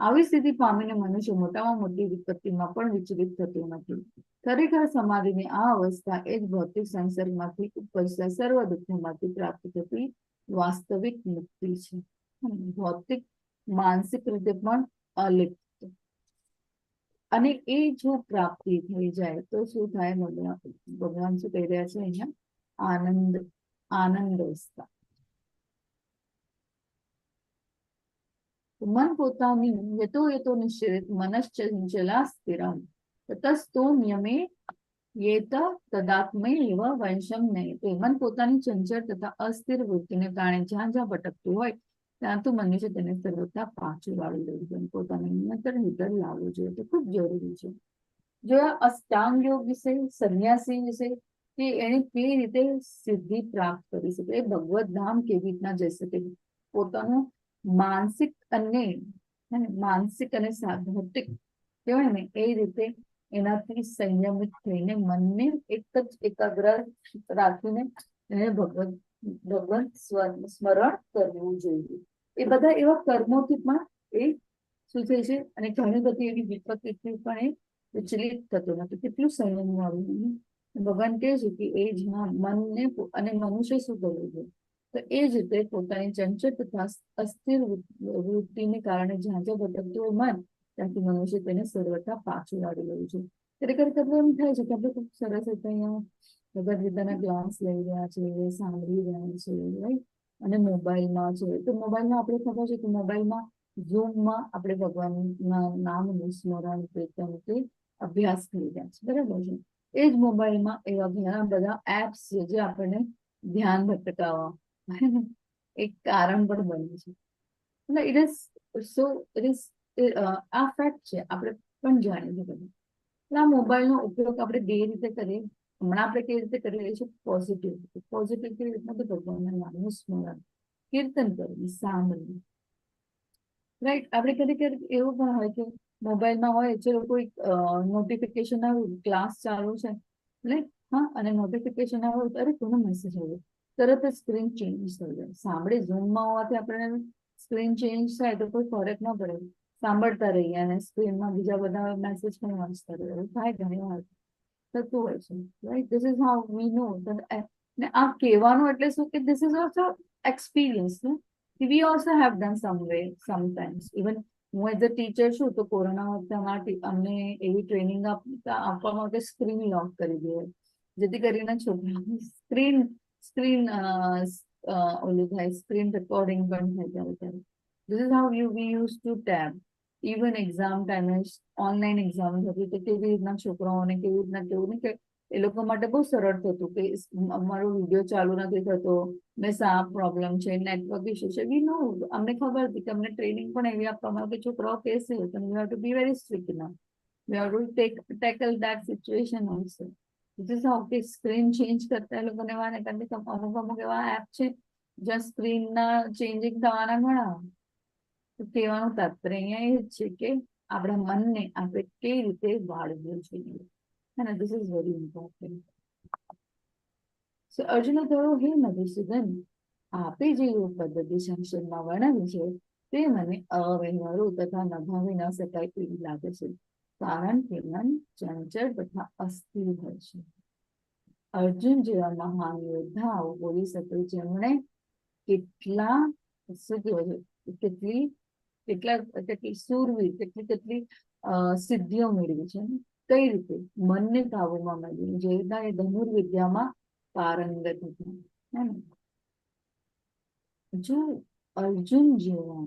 આવી સ્થિતિ પામીને મનુષ્ય મોટામાં મોટી વિપત્તિમાં પણ વિચલિત થતો નથી. ખરેખર સમાધિની આ અવસ્થા એ જ ભૌતિક સંસર્ગમાંથી ઉપજતા સર્વ દુઃખોમાંથી પ્રાપ્ત થતી વાસ્તવિક મુક્તિ છે. ભૌતિક માનસિક રીતે પણ અલિપ્ત અને એ જો પ્રાપ્તિ થઈ જાય તો શું થાય? ભગવાન શું કહી રહ્યા છે અહીંયા? આનંદ, આનંદ અવસ્થા. મન પોતાની યતો યતો નિશ્ચિત મનશ્ચંચલા સ્થિરમ તતસ્તો નિયમે યેત તદાત્મૈવ વંશમ નયતે. મન પોતાની ચંચળ તથા અસ્થિર વૃત્તિને કારણે જ્યાં જ્યાં ભટકતું હોય ત્યાં તો મનુષ્ય તેને સર્વથા પાછું વાળી લેવું જોઈએ, પોતાને નિયંત્રણ હેઠળ લાવવું જોઈએ. તો ખૂબ જરૂરી છે. જો અષ્ટાંગ યોગ વિશે, સંન્યાસી વિશે કે એને કેવી રીતે સિદ્ધિ પ્રાપ્ત કરી શકે, એ ભગવત ધામ કેવી રીતના જઈ શકે, પોતાનું માનસિક અને માનસિક અને ભૌતિક કહેવાય ને એ રીતે એનાથી સંયમિત થઈને મનને એક જ એકાગ્ર રાખીને એને ભગવત ભગવંત સ્મરણ કરવું જોઈએ. એ બધા એવા કર્મોથી પણ એ શું થાય છે અને ઘણી બધી એવી વિપત્તિથી પણ એ વિચલિત થતો નથી. કેટલું સંયમ વાળું! ભગવાન કહે છે કે એ જ મનને અને મનુષ્ય શું કરવું જોઈએ? તો એ જ રીતે પોતાની ચંચળ તથા અસ્થિર વૃત્તિને કારણે જ્યાં જ્યાં ભટકતું હોય મન, ત્યાંથી મનુષ્ય તેને સર્વથા પાછું વાળી લેવું છે. ખરેખર ખરેખર એમ થાય છે કે આપણે ખૂબ સરસ રીતે અહીંયા ભગવદ ગીતાના ક્લાસ લઈ રહ્યા છે, સાંભળી રહ્યા છે, રાઈટ? અને મોબાઈલમાં છે તો મોબાઈલમાં આપણે ખબર છે કે મોબાઈલમાં ઝૂમમાં આપણે ભગવાનના નામનું સ્મરણ, કીર્તન કે અભ્યાસ કરી રહ્યા છે, બરાબર છે? એ જ મોબાઈલમાં એવા ઘણા બધા એપ્સ છે જે આપણને ધ્યાન ભટકાવવા એક કારણ પણ બને છે. એટલે it is so it is આ ફેક્ટ છે, આપણે પણ જાણીએ છીએ બધું. એટલે આ મોબાઈલનો ઉપયોગ આપણે બે રીતે કરીએ. હમણાં આપણે કેવી રીતે કરી રહ્યા છીએ? પોઝિટિવ. પોઝિટિવ કેવી રીતના? તો ભગવાનના નામનું સ્મરણ, કીર્તન કરવું, સાંભળવું, રાઈટ? આપણે ક્યારેક ક્યારેક એવું પણ હોય કે મોબાઈલમાં હોય, ચલો કોઈ નોટિફિકેશન આવ્યું, ક્લાસ ચાલુ છે એટલે હા, અને નોટિફિકેશન આવ્યું, અરે કોનો મેસેજ આવ્યો? તરત જ સ્ક્રીન ચેન્જ થઈ જાય. સાંભળે, ઝૂમમાં હોવાથી આપણે સ્ક્રીન ચેન્જ થાય તો કોઈ ફરક ન પડે, સાંભળતા રહીએ અને સ્ક્રીનમાં બીજા બધા મેસેજ પણ વાંચતા રહીએ. એવું થાય, ઘણી વાર થતું હોય છે, right? This is how we know. ને આ કહેવાનું એટલે શું કે this is also experience ને we also have done some way sometimes. Even હું એઝ અ ટીચર છું તો કોરોના વખતે અમારા અમને એવી ટ્રેનિંગ આપવામાં આવે કે સ્ક્રીન લોક કરી દે, જેથી કરીને છોકરાઓની સ્ક્રીન સ્ક્રીન ઓલું થાય, સ્ક્રીન રેકોર્ડિંગ પણ થાય ત્યારે ત્યારે. This is how you we used to tab. Even exam ટાઈમે, ઓનલાઈન એક્ઝામ થતી તો કેવી રીતના છોકરાઓને કેવી રીતના કેવું ને કે એ લોકો માટે બહુ સરળ થતું કે અમારો વિડીયો ચાલુ નથી થતો, ને આ પ્રોબ્લેમ છે, નેટવર્ક ઇશ્યુ છે. વી નો, અમને ખબર હતી કે અમને ટ્રેનિંગ પણ એવી આપવામાં આવે કે છોકરાઓ કહેશે, તમે you have to be very strict now, we have to take tackle that situation also. This is how કે સ્ક્રીન ચેન્જ કરતા એ લોકોને વાને, કારણ કે અમુક અમુક એવા એપ છે જ્યાં સ્ક્રીનના ચેન્જિંગ થવાના ઘણા. તો કહેવાનું તાત્પર્ય અહીંયા એ જ છે કે આપણા મનને આપણે કઈ રીતે વાળવું જોઈએ અને this is very important. So અર્જુને કહ્યું, હે મધુસૂદન, આપે જે યોગ પદ્ધતિ સંક્ષેપમાં વર્ણવી છે તે મને અવ્યવહારુ તથા નભાવી ન શકાય તેવી લાગે છે, કારણ કે મન ચંચળ તથા અસ્થિર હોય છે. અર્જુન જેવા મહાન યોદ્ધાઓ બોલી શકે, જેમણે કેટલા, શું કહેવાય છે, કેટલી કેટલા કેટલી સુરવીર, કેટલી કેટલી સિદ્ધિઓ મેળવી છે, કઈ રીતે મનને કાબુમાં મેળવી, જે રીતના એ ધનુર્વિદ્યામાં પારંગત હતા, હે ને? જો અર્જુન જેવા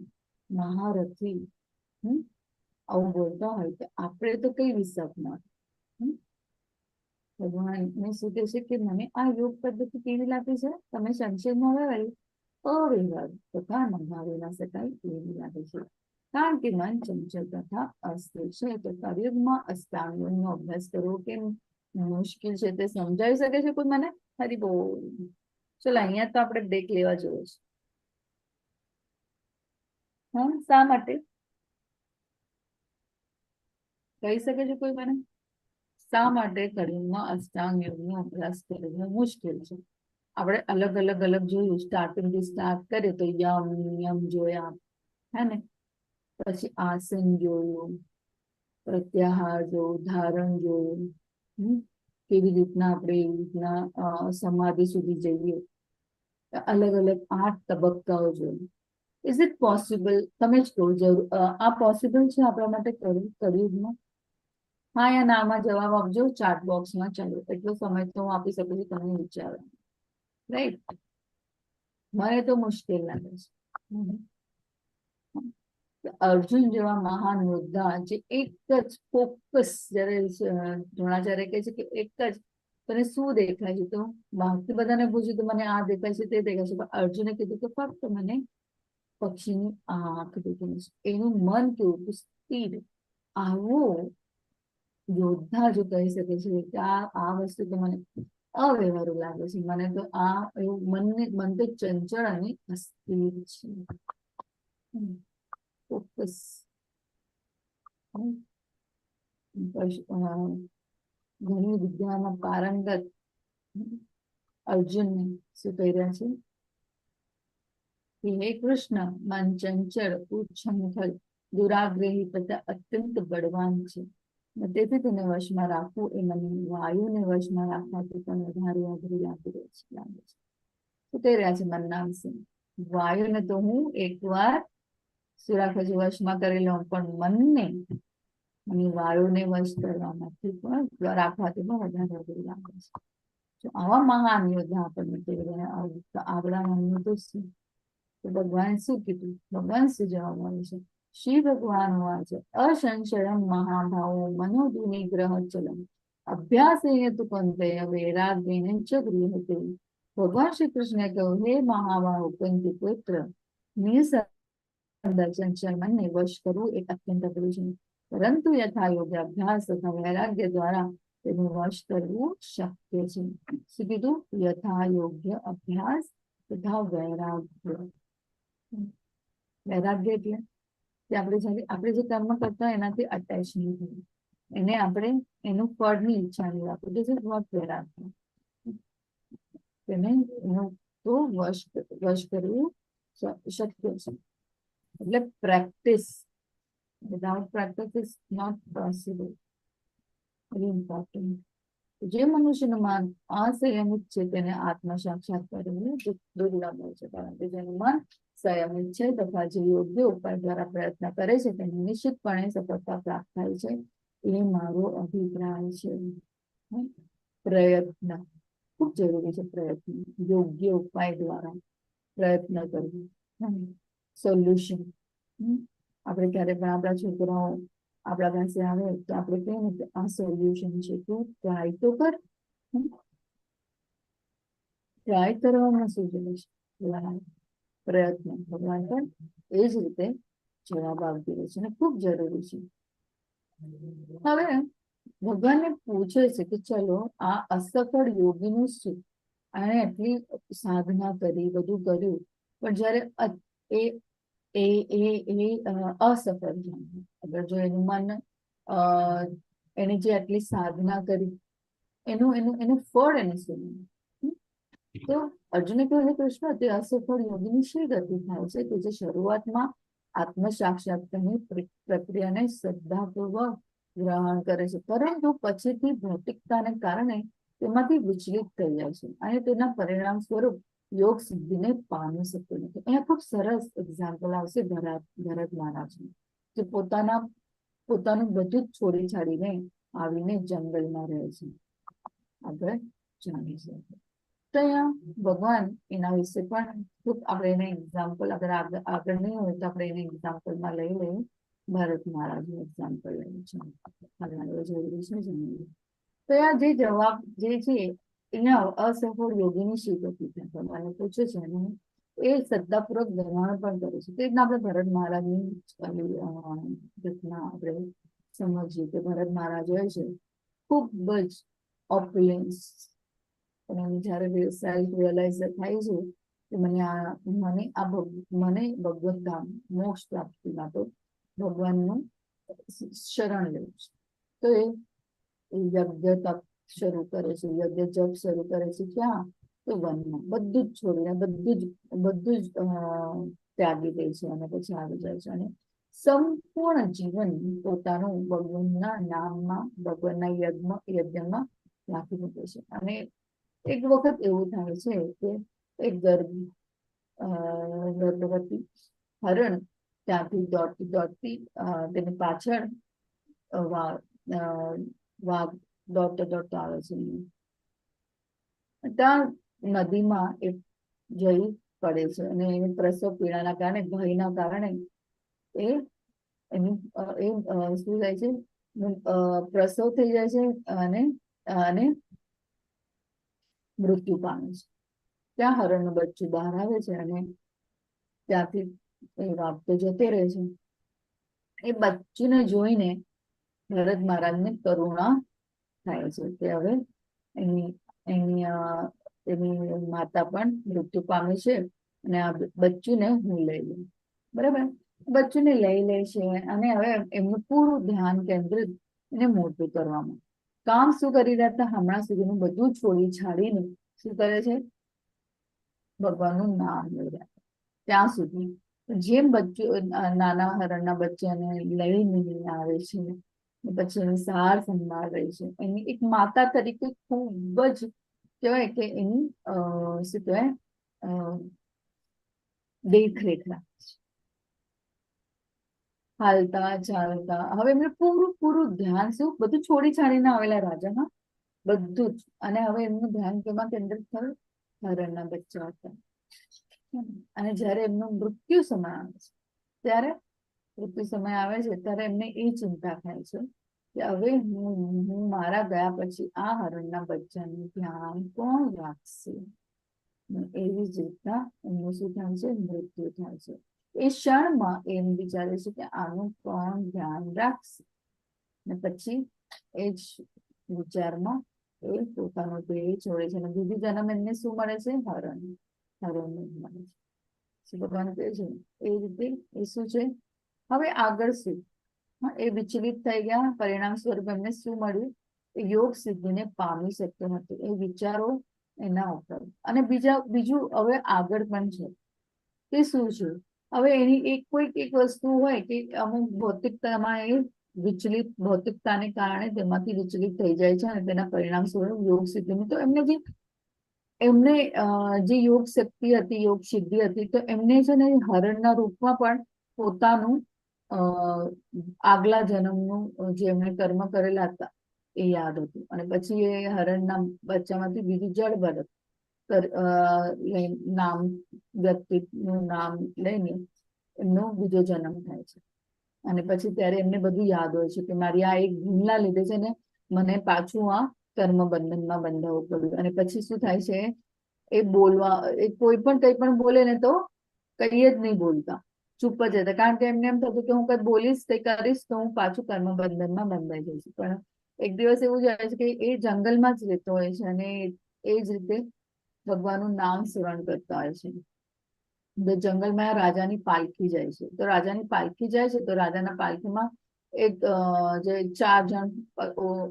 મહારથી આવું બોલતા હોય તો આપણે તો કઈ હિસાબમાં? ભગવાન ને શું કહે છે કે મને આ યોગ પદ્ધતિ કેવી લાગે છે? તમે સંશયમાં વ્યવહારી, અવ્યવહાર તથા નભાવી ના શકાય એવી લાગે છે, કારણ કે મન ચંચલ તથા અસ્થિર છે. તો કળિયુગમાં અષ્ટાંગ યોગનો અભ્યાસ કરવો કેમ મુશ્કેલ છે તે સમજાવી શકે છે કોઈ મને? હરી બોલ. ચલો, અહીંયા તો આપણે બ્રેક લેવા જેવો છે. હા, શા માટે? કહી શકે છે કોઈ મને, શા માટે કળિયુગમાં અષ્ટાંગ યોગનો અભ્યાસ કરવો મુશ્કેલ છે? આપણે અલગ અલગ અલગ જોયું. સ્ટાર્ટિંગ થી સ્ટાર્ટ કરીએ તો યમ નિયમ જોયા, હે ને? પછી આસન જોયું, પ્રત્યાહાર જોયું, ધારણ જોયું, કેવી રીતના આપણે એવી રીતના સમાધિ સુધી જઈએ. અલગ અલગ 8 તબક્કાઓ જોયું. Is it possible? તમે જ કહો, જરૂર આ પોસિબલ છે આપણા માટે કળિયુગમાં? હા યા નામાં જવાબ આપજો ચાટ બોક્સમાં. ચાલો, એટલો સમય તો હું આપી શકું છું તમને વિચારવા, રાઈટ? મને તો મુશ્કેલ લાગે છે. અર્જુન જેવા મહાન યોદ્ધા, જે એક જ ફોકસ, જયારે દ્રોણાચાર્ય કહે છે કે એક જ તને શું દેખાય છે, તો બાકી બધાને પૂછ્યું તો મને આ દેખાય છે, તે દેખાય છે, પણ અર્જુને કીધું કે ફક્ત મને પક્ષીની આંખ દેખાય છે. એનું મન કેવું સ્થિર! આવો યોદ્ધા જો કહી શકે છે કે આ આ વસ્તુ તો મને અવ્યવહારુ લાગે છે, મને તો આ એવું મનને, મન તો ચંચળ અને અસ્થિર છે. ફોકસ. ઘણી વિદ્યામાં પારંગત અર્જુનને શું કહી રહ્યા છે કે હે કૃષ્ણ, મન ચંચળ, ઉચ્છંખલ, દુરાગ્રહી તથા અત્યંત બળવાન છે. તેથી તેને વશમાં રાખવું એ મને વાયુને વશમાં રાખવાથી પણ વધારે અઘરું લાગી રહ્યું છે, લાગે છે. શું કહી રહ્યા છે મનના વિશે? વાયુને તો હું એકવાર શું રાખે છે, વશમાં કરી લઉં, પણ મનને અને વાયુને વશ કરવામાંથી પણ રાખવાથી પણ વધારે અઘરું લાગે છે. તો આવા મહાન યોદ્ધા આપણને કહી રહ્યા, આપણા મનનું તો શું? તો ભગવાન શું કીધું? ભગવાન શું જવાબ આવે છે? શ્રી ભગવાન ઉવાચ: અસંશયમ મહાબાહો મનો દુર્નિગ્રહ ચલમ અભ્યાસેન તુ કૌંતેય વૈરાગ્યેન ચ ગૃહ્યતે. ભગવાન શ્રી કૃષ્ણે કહ્યું, હે મહાબાહુ કુંતી પુત્ર, નિસંદેહ ચંચલ મનને વશ કરવું એ અત્યંત અઘરું છે, પરંતુ યથાયોગ્ય અભ્યાસ તથા વૈરાગ્ય દ્વારા તેનું વશ કરવું શક્ય છે. શું કીધું? યથાયોગ્ય અભ્યાસ તથા વૈરાગ્ય. વૈરાગ્ય એટલે કે આપણે જયારે આપણે જે કર્મ કરતા હોય એનાથી અટેચ નહીં થવું, એને આપણે એનું ફળની ઈચ્છા નહીં રાખવું. This is what વૈરાગ્ય. તેને એનું તો વશ વશ કરવું શક્ય છે. એટલે practice, without practice is not possible. Very important. જે મનુષ્યનું મન અસંયમિત છે તેને આત્મ સાક્ષાત્કાર કરવું દુર્લભ હોય છે, પરંતુ જેનું મન સંયમિત છે તથા જે યોગ્ય ઉપાય દ્વારા પ્રયત્ન કરે છે તેને નિશ્ચિતપણે સફળતા પ્રાપ્ત થાય છે, એ મારો અભિપ્રાય છે. પ્રયત્ન ખૂબ જરૂરી છે. પ્રયત્ન, યોગ્ય ઉપાય દ્વારા પ્રયત્ન કરવો, સોલ્યુશન. આપણે ક્યારે પણ આપણા છોકરાઓ આપણા પાસે આવે તો આપણે કહીએ ને કે આ સોલ્યુશન છે, તું ટ્રાય તો કર. ટ્રાય કરવામાં શું જાય છે? પ્રયત્ન. ભગવાન પણ એ જ રીતે જવાબ આપી રહે છે અને ખૂબ જરૂરી છે. હવે ભગવાનને પૂછે છે કે ચલો, આ અસફળ યોગીનું શું? આણે એટલી સાધના કરી, બધું કર્યું, પણ જયારે એ એ એ એ અસફળ જાય, અગર જો એનું મન એને જે આટલી સાધના કરી એનું એનું એનું ફળ એને શું મળ્યું? તો અર્જુને કહ્યું, હે કૃષ્ણ, તે અસફળ યોગીની શી ગતિ થાય છે કે જે શરૂઆતમાં આત્મ સાક્ષાત્કારની પ્રક્રિયાને શ્રદ્ધાપૂર્વક ગ્રહણ કરે છે, પરંતુ પછીથી ભૌતિકતાને કારણે તેમાંથી વિચલિત થઈ જાય છે અને તેના પરિણામ સ્વરૂપ યોગ સિદ્ધિને પામી શકતો નથી? અહીંયા ખૂબ સરસ એક્ઝામ્પલ આવશે ભરત ભરત મહારાજનું, જે પોતાનું બધું જ છોડી છાડીને આવીને જંગલમાં રહે છે. આગળ જાણીશું. તો અહીંયા ભગવાન એના વિશે પણ ખૂબ આપણે એને એક્ઝામ્પલ, અગર આગળ આગળ નહીં હોય તો આપણે એને એક્ઝામ્પલમાં લઈ લઈએ. ભરત મહારાજનું એક્ઝામ્પલ લઈએ છે, જરૂરી છે જાણવું. તો આ જે જવાબ જે છે એને અસફળ યોગીની શી ગતિ થાય, ભગવાનને પૂછે છે અને એ શ્રદ્ધાપૂર્વક ગ્રહણ પણ કરે છે. તે રીતના આપણે ભરત મહારાજની ઘટના આપણે સમજીએ કે ભરત મહારાજ હોય છે ખૂબ જ ઓપ્યુલન્સ, અને જયારે સેલ્ફ રિયલાઇઝ થાય છે કે મને ભગવત ધામ, મોક્ષ પ્રાપ્તિ માટે ભગવાનનું શરણ લેવું છે, તો એ યજ્ઞ તપ શરૂ કરે છે, યજ્ઞ જપ શરૂ કરે છે. ક્યાં? તો વનમાં બધું જ છોડીને, બધું જ ત્યાગી દે છે અને પછી આવી જાય છે અને સંપૂર્ણ જીવન પોતાનું ભગવાનના નામમાં, ભગવાનના યજ્ઞમાં નાખી મૂકે છે. અને એક વખત એવું થાય છે કે એક ગર્ભવતી હરણ ત્યાંથી દોડતી દોડતી તેની પાછળ વાઘ દોડતો દોડતો આવે છે. ત્યાં નદીમાં એક જઈ પડે છે અને એની પ્રસવ પીડાના કારણે, ભયના કારણે એ એની એ શું થાય છે, પ્રસવ થઈ જાય છે અને અને મૃત્યુ પામે છે. ત્યાં હરણનું બચ્ચું બહાર આવે છે અને ત્યાંથી એ વાઘ તો જતો રહે છે. એ બચ્ચુને જોઈને ભરત મહારાજને કરુણા થાય છે કે હવે એની એની એની માતા પણ મૃત્યુ પામે છે અને આ બચ્ચુને હું લઈ લઉં. બરાબર, બચ્ચુને લઈ લે છે અને હવે એમનું પૂરું ધ્યાન કેન્દ્રિત એને મોટું કરવામાં. કામ શું કરી રહ્યા હતા હમણાં સુધીનું બધું છોડી છાડીને શું કરે છે? ભગવાનનું નામ લઈ રહ્યા હતા. ત્યાં સુધી જેમ બચ્ચું, નાના હરણના બચ્ચાને લઈને આવે છે, પછી એની સાર સંભાળ રહી છે, એની એક માતા તરીકે ખૂબ જ કહેવાય કે એની શું કહેવાય, દેખરેખ રાખે છે. હાલતા ચાલતા હવે એમને પૂરું પૂરું ધ્યાન, શું બધું છોડી છાડીને આવેલા રાજા, હા, બધું જ, અને હવે એમનું ધ્યાન કેમાં કેન્દ્રિત થયું? હરણના બચ્ચા હતા. અને જયારે એમનું મૃત્યુ સમય આવે છે, ત્યારે મૃત્યુ સમય આવે છે ત્યારે એમને એ ચિંતા થાય છે કે હવે હું મારા ગયા પછી આ હરણના બચ્ચાનું ધ્યાન કોણ રાખશે? એવી જ રીતના એમનું શું થાય છે? મૃત્યુ થાય છે. એ ક્ષણમાં એમ વિચારે છે કે આનું કોણ ધ્યાન રાખશે? ને પછી એ જ વિચારમાં એ પોતાનો દેહ છોડે છે અને બીજું જન્મ એમને શું મળે છે? હરણ, હરણ મળે છે. શું ભગવાન કહે છે એ રીતે એ શું છે? હવે આગળ શું? એ વિચલિત થઈ ગયા, પરિણામ સ્વરૂપ એમને શું મળ્યું? એ યોગ સિદ્ધિને પામી શકતો નથી. એ વિચારો એના ઉપર અને બીજું હવે આગળ પણ છે તે શું છે? હવે એની એક કોઈક એક વસ્તુ હોય કે અમુક ભૌતિકતામાં એ વિચલિત, ભૌતિકતાને કારણે તેમાંથી વિચલિત થઈ જાય છે અને તેના પરિણામ સ્વરૂપ યોગ સિદ્ધિની, તો એમને જે યોગ શક્તિ હતી, યોગ સિદ્ધિ હતી, તો એમને છે ને હરણના રૂપમાં પણ પોતાનું આગલા જન્મનું જે એમણે કર્મ કરેલા હતા એ યાદ હતું. અને પછી એ હરણના બચ્ચામાંથી બીજું જળ ભરત નામ, વ્યક્તિનું નામ લઈને એમનો બીજો જન્મ થાય છે. અને પછી ત્યારે એમને બધું યાદ હોય છે કે મારી આ એક ભૂલના લીધે છે ને મને પાછું આ કર્મ બંધનમાં બંધાવવું પડ્યું. અને પછી શું થાય છે? એ બોલવા, એ કોઈ પણ કંઈ પણ બોલે ને તો કઈ જ નહીં બોલતા, ચૂપ જ હતા, કારણ કે એમને એમ થતું કે હું કઈ બોલીશ, કઈ કરીશ તો હું પાછું કર્મ બંધનમાં બંધાઈ જઈશ. પણ એક દિવસ એવું જાય છે કે એ જંગલમાં જ રહેતો હોય છે અને એ જ રીતે ભગવાનનું નામ સ્મરણ કરતા હોય છે. તો જંગલમાં રાજાની પાલખી જાય છે, તો રાજાની પાલખી જાય છે તો રાજાના પાલખીમાં એક જે ચાર જણ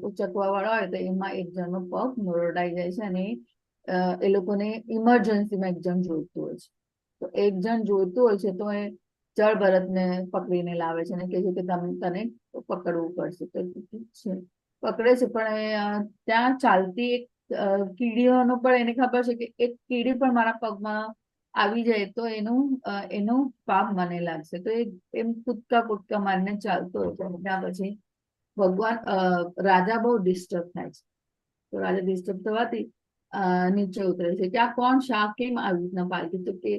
ઉચકવા વાળા હોય તો એમાં એક જણનો પગ મરોડાઈ જાય છે અને એ લોકોને ઇમરજન્સીમાં એક જણ જોઈતું હોય છે. તો એક જણ જોઈતું હોય છે તો એ જળ ભરતને પકડીને લાવે છે અને કહે છે કે તને પકડવું પડશે. તો છે પકડે છે, પણ એ ત્યાં ચાલતી એક કીડીઓનો પણ એને ખબર છે કે એક કીડી પણ મારા પગમાં આવી જાય તો એનું પાપ મને લાગશે. તો એ એમ કૂદકા કૂદકા મારીને ચાલતો હોય છે. ત્યાં પછી ભગવાન, રાજા બહુ ડિસ્ટર્બ થાય છે. તો રાજા ડિસ્ટર્બ થવાથી નીચે ઉતરે છે કે આ કોણ, શા, કેમ આવી રીતના પાલખી? તો કે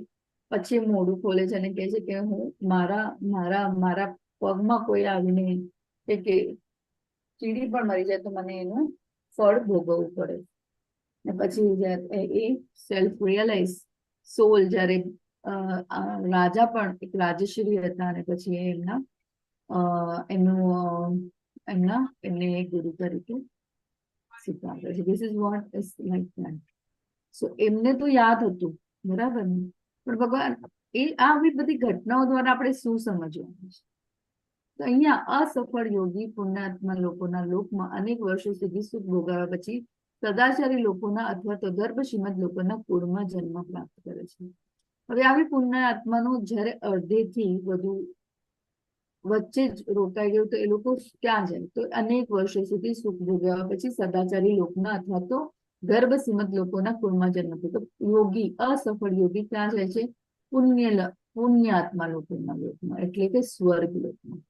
પછી મોઢું ખોલે છે અને કહે છે કે હું મારા મારા મારા પગમાં કોઈ આવીને કે ચીડી પણ મરી જાય તો મને એનું ફળ ભોગવવું પડે. ને પછી એ સેલ્ફ રિયલાઇઝ સોલ, જ્યારે રાજા પણ એક રાજશ્રી હતા અને પછી એ એમના એમનું એમના એમને એક ગુરુ તરીકે સ્વીકાર છે. This is what is like that. So એમને તો યાદ હતું, બરાબર ને? પણ ભગવાન એ આવી બધી ઘટનાઓ દ્વારા આપણે શું સમજવાનું છે? તો અહીંયા અસફળ યોગી પુણ્યાત્મા લોકોના લોકમાં અનેક વર્ષો સુધી સુખ ભોગવ્યા પછી સદાચારી લોકોના અથવા તો ગર્ભશ્રીમદ લોકોના કુળમાં જન્મ પ્રાપ્ત કરે છે. હવે આવી પુણ્ય આત્માનું જ્યારે અડધેથી વધુ વચ્ચે જ રોકાઈ ગયું તો એ લોકો ક્યાં જાય? તો અનેક વર્ષો સુધી સુખ ભોગવ્યા પછી સદાચારી લોકના અથવા તો ગર્ભશ્રીમદ લોકોના કુળમાં જન્મ થયો. તો યોગી, અસફળ યોગી ક્યાં જાય છે? પુણ્ય પુણ્યાત્મા લોકોના લોકમાં, એટલે કે સ્વર્ગ લોકમાં.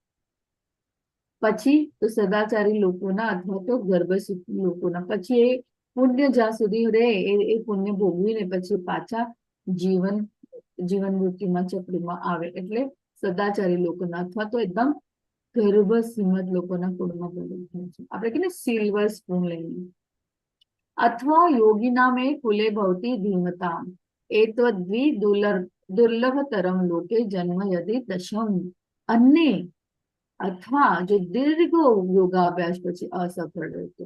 પછી તો સદાચારી લોકોના અથવા તો ગર્ભસિદ્ધ લોકોના, પછી એ પુણ્ય જ્યાં સુધી રહે એ પુણ્ય ભોગવીને પછી પાછા જીવન જીવન મૃત્યુમાં ચક્રમાં આવે, એટલે સદાચારી લોકોના અથવા તો એકદમ ગર્ભશ્રીમદ લોકોના કુળમાં પેદા થાય છે. આપણે કે સિલ્વર સ્પૂન લઈને. અથવા યોગી નામે કુલે ભવતી ધીમતા એતદ્વિ દુર્લભતરમ લોકે જન્મ યદિ દશમ. અને અથવા જો દીર્ઘ યોગાભ્યાસ પછી અસફળ રહેતો